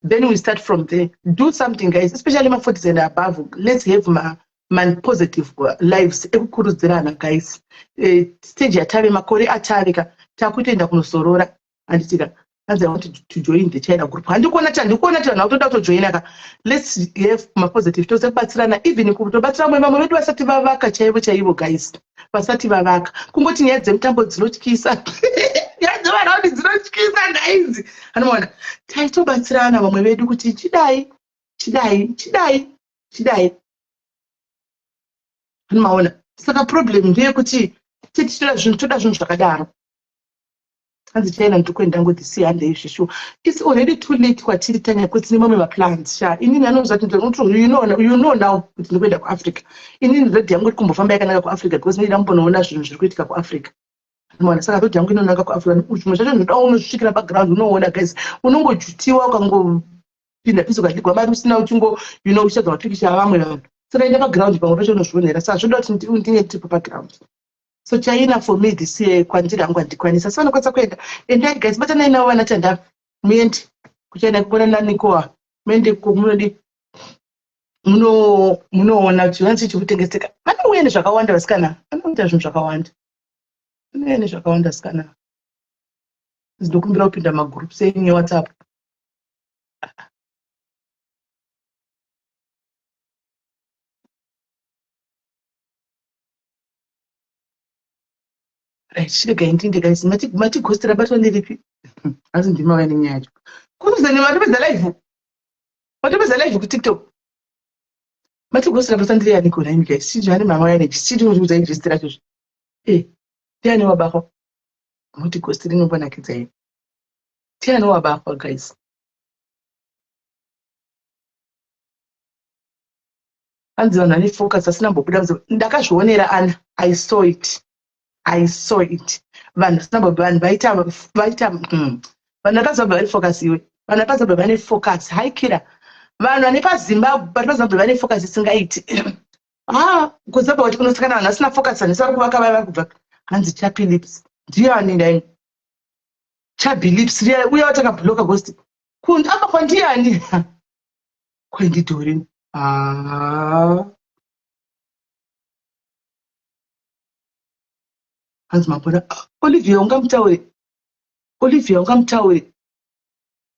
Then we start from there. Do something guys, especially ma40s and above. Let's have ma positive lives ekukurudzirana guys. Stage yatave makore atave ka takutoenda kunozorora handitika. Hanzi I want to join the China group. Handikuona ti handikuona ti vanhu vakutoda kutojoina ka. Let's have mapositive tose kubatsirana, even kutobatsira vamwe vedu vasati vavaka chaivo chaivo guys, vasati vavaka. Kungoti nyaya dzemutambo dzinotyisa, nyaya dzevaraundi dzinotyisa guys. Anoona taitobatsirana vamwe vedu kuti chidai chidai chidai chidai, anomaona. Saka problem ndeyekuti titoda zvinhu, toda zvinhu zvakadaro. Hanzi China ndiri ngo this year handei zvishuwa. It's already too late kwatiri Tanya, kuti tine mamwe maplans sha. Inini anoziva kuti you know now kuti ndikuenda kuAfrica. Inini road yangu iri kumbofamba yakanaka kuAfrica because ndinoda kumbonoona zvinhu zviri kuitika kuAfrica, maona. Saka road yangu inonanga kuAfrica. Zvimwe zvacho zvinoda unosvikira paground unoona guys. Unongojutiwa ukangopinda pisi ukadigwa mari usina uchingo uchitsvaga mapikicha avamwe vanhu. Saka enda paground, pamwe pacho unozvionera. Saka zvoda kuti ndinge ndiripo paground. So China for me this year kwandiri hangu handikwanisa. Asi vanokwanisa kuenda, endai guys, batanai navo vana Tandava, muende kuChina kukona nanikoa, muende munodi munoona kuti vanzi chikutengeseka. Vanouya nezvakawanda vasikana, vanoita zvinhu zvakawanda, vanouya nezvakawanda vasikana. Ndinokumbira kupinda magroups enyu eWhatsApp. Right, chiregai ndinde guys. Mati ghost rabatwa ndiripi? Asi ndima vaine nyaya yacho. Kuzani matopedza live. Matopedza live kuTikTok. Mati ghost rabatwa ndiri yaniko nhaimi guys? Chii zvane mama yane chii chinokuudza ghost racho? Eh, ndiani wabakwa? Moti ghost rinombonakidza here? Ndiani wabakwa guys? Hanzi vanhu vane focus asina mbobuda. Ndakazvionera ana. I saw it. I saw it. Vanhu vasina vanhu vaita. Vanhu vakaZimbabwe vane focus iwe. Vanhu vakaZimbabwe vane focus. Haikira. Vanhu vane paZimbabwe, vari paZimbabwe vane focus isingaiti. Ah, kuZimbabwe kuti kunosangana vanhu vasina focus, vanhu vari kuvaka vaya vari kubva. Hanzi Chapi Lips. Ndiani ndai? Chapi Lips riya uya watakabloka ghost. Kun apa kwandiani? Kwendidhori. Ah. Hanzi mabona Olivia ungamutaure. Olivia ungamutaure.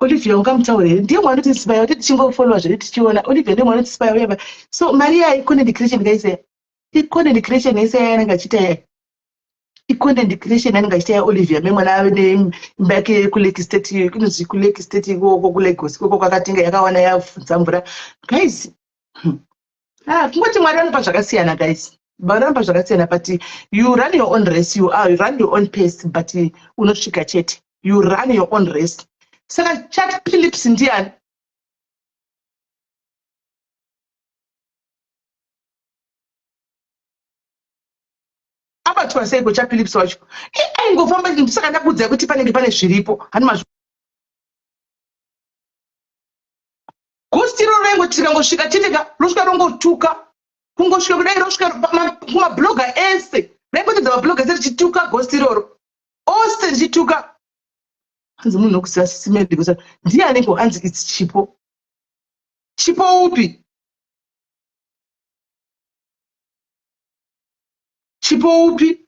Olivia ungamutaure here? Ndiye mwana kuti inspire kuti tichingofollowa zvedu tichiona. Olivia ndiye mwana kuti inspire uya. So Maria icontent creation guys. I-content creation yese yaanenge achiita yaya. I-content creation yanenge achiita ya Olivia memwana ave neimba yake kuLake State, inonzi kuLake State ikoko kuLagos ikoko kwakatenga yakawana yafudza mvura. Guys, Ah, kungoti Mwari vanopa zvakasiyana guys. Mwari vanopa zvakasiyana, but you run your own race, you run your own pace, but unosvika chete. You run your own race. Saka Chat Phillips ndiani? Abatwa seiko Chat Phillips wacho? Aingofamba saka ndakuudzai kuti panenge pane zviripo. Hani mazvo. Ghost iro raingoti tikangosvika chete ka rosvika rongotuka. Kungosvika kudai rosvika kumabloga ese. Raingotedza mabloga ese richituka ghost iroro. Ose richituka. Hanzi munhu nokuziva sisimedi kusa. Ndianiko? Hanzi it's Chipo. Chipo upi? Chipo upi?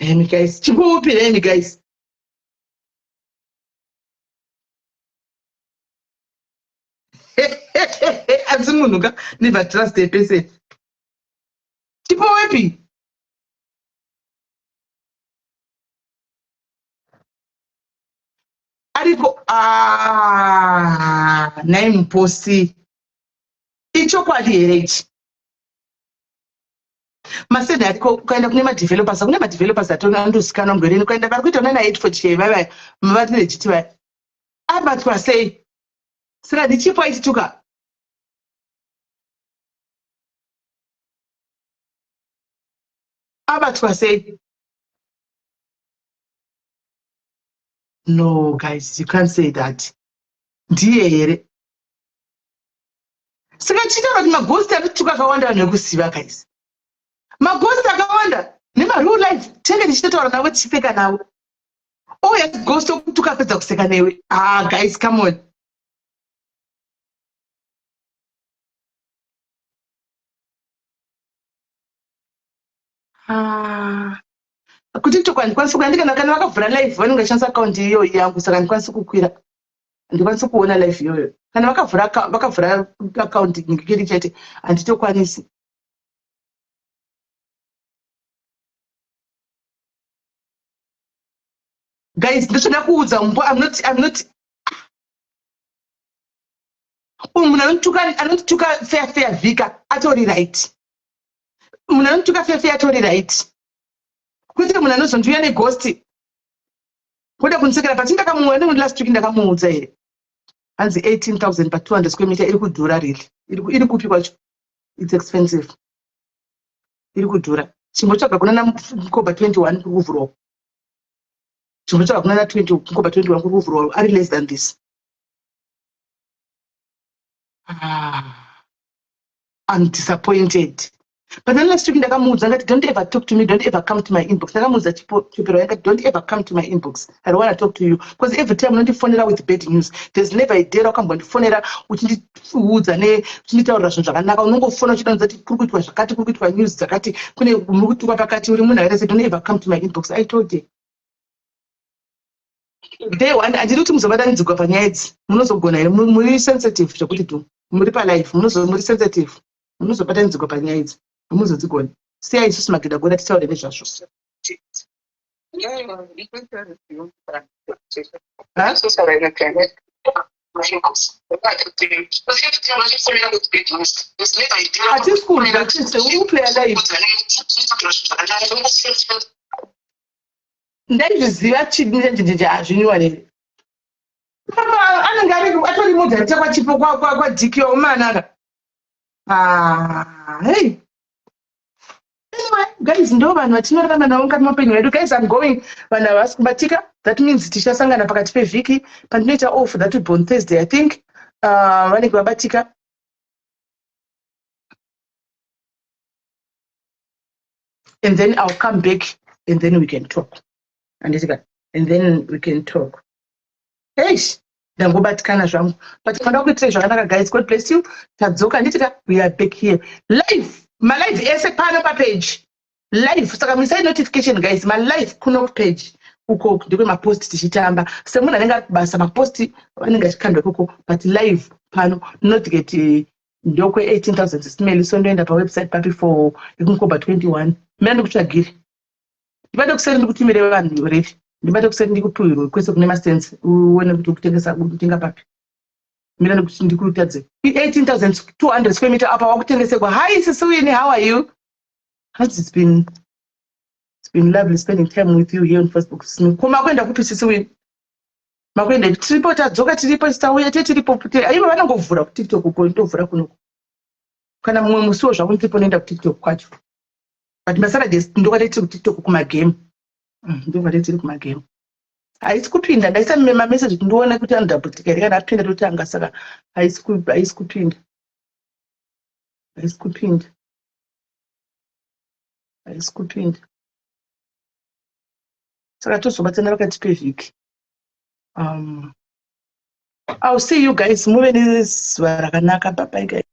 Emi guys, chipo upi emi guys? Asi munhu ka, never trust a person. Chipo wepi? Ariko ah, nhai muposi. Ichokwadi here ichi? Masende ariko, ukaenda kune madevelopers, kune madevelopers anotozikanwa mugwereni, ukaenda vari kuita nana Hertfordshire vaya vari legit vaya. Abatwa sei? Saka ndichipo aitituka. Abatwa sei? No guys, you can't say that. Ndiye here? Saka tichitaura kuti maghost anotuka akawanda vanhu vekuziva guys. Maghost akawanda nemareal life tinenge tichitotaura navo tichipfeka navo. Ouya ghost okutuka apedza kuseka newe. Ah guys, come on. Ah. KuTikTok handikwanisi kukwira, ndikana kana vakavhura live vanenge vachishandisa account iyoyi yangu, saka handikwanisi kukwira, handikwanisi kuona live iyoyo. Kana vakavhura account ngikiri chete handitokwanisi. Guys, ndotoda kuudza mumbo, I'm not uyu munhu anotuka fair fair vhika atori right. Munhu anotuka fair fair atori right, kwete munhu anozondiuya neghost kuda kundisekera. But ndakamuona last week, ndakamuudza here, hanzi 18,000 pa 200 square meter iri kudhura really. Iri kupi kwacho? It's expensive, iri kudhura. Chimbotsvaga kuna naMkoba 21 kuri kuvhurwa. Chimbotsvaga kuna na 20 Mkoba 21 kuri kuvhurwa ari less than this. Ah, I'm disappointed. But then last week ndakamuudza ngati, "Don't ever talk to me, don't ever come to my inbox." Ndakamuudza chipero yakati, "Don't ever come to my inbox, I don't want to talk to you, because every time unondifonera with bad news. There's never a day rakambondifonera uchindiudza ne uchinditaurira zvinhu zvakanaka. Unongofona uchidanza kuti kuri kuitwa zvakati, kuri kuitwa news dzakati, kune muri kutukwa pakati, uri munhu akaita sei. Don't ever come to my inbox." I told her day one, handidi kuti muzobatanidzirwa panyaya idzi. Munozogona here? Muri sensitive zvekuti du muri palife, muri sensitive, munozobatanidzirwa panyaya idzi, hamuzodzigoni. Siyai isusu magida gona titaure nezvazvo. Ha? Hatisi kunzwa chise, uri kuplaya live. Ndaizviziva chinjenjenje hazvinyiwa here. Papa anenge ari atori mudharita kwachipo kwadhikiwa umanaka. Ah, hey. Anyway, guys, ndo vanhu vatinorarama navo mukati meupenyu hwedu. Guys, I'm going. Vanhu havasi kubatika. That means tichasangana pakati pevhiki pandinoita off. That will be on Thursday, I think. Vanenge vabatika. And then I'll come back and then we can talk. Anditika. And then we can talk. Eish, ndangobatikana zvangu. But fanda kuitirai zvakanaka guys. God bless you. Tadzoka nditika, we are back here. Live, malive ese pano papage. Live, saka muisai notification guys, malive kuno page uko ndekwemapost tichitamba. Semunhu anenge ari kubasa, mapost anenge achikandwa ikoko, but live pano not get ndokwe 18,000 simeli. So ndoenda pawebsite papi for ekuMkoba 21? Mina ndikutsvagire, ndibate kuseri ndikutumire vanhu refi, ndibate kuseri ndikupiwirwe kwese kune masense, uone kuti ukutengesa kutenga papi. Mira ndikutadze 18,200 square meter apa wakutengesekwa. Hi Sisiwini, how are you? How's It's been lovely spending time with you here on Facebook. Ko makuenda kupi, Sisiwini? Makuenda? Tiripo, tadzoka, tiripo, tauya te tiripo. Aiva vanongovhura kuTikTok uko, ndovhura kunoko kana mumwe musiwo zvangu ndiripo, noenda kuTikTok kwacho. But maSaturdays ndokwate tiri kuTikTok kumagame. Ndokwate tiri kumagame. Haisi kupinda. Ndaisa mameseji kuti ndione kuti anodhabhutika here. Kana apinda totanga. Saka haisi kupinda, haisi kupinda, haisi kupinda. Saka tozobatsana pakati pevhiki. I'll see you guys. Muve nezuva rakanaka. Bye bye guys.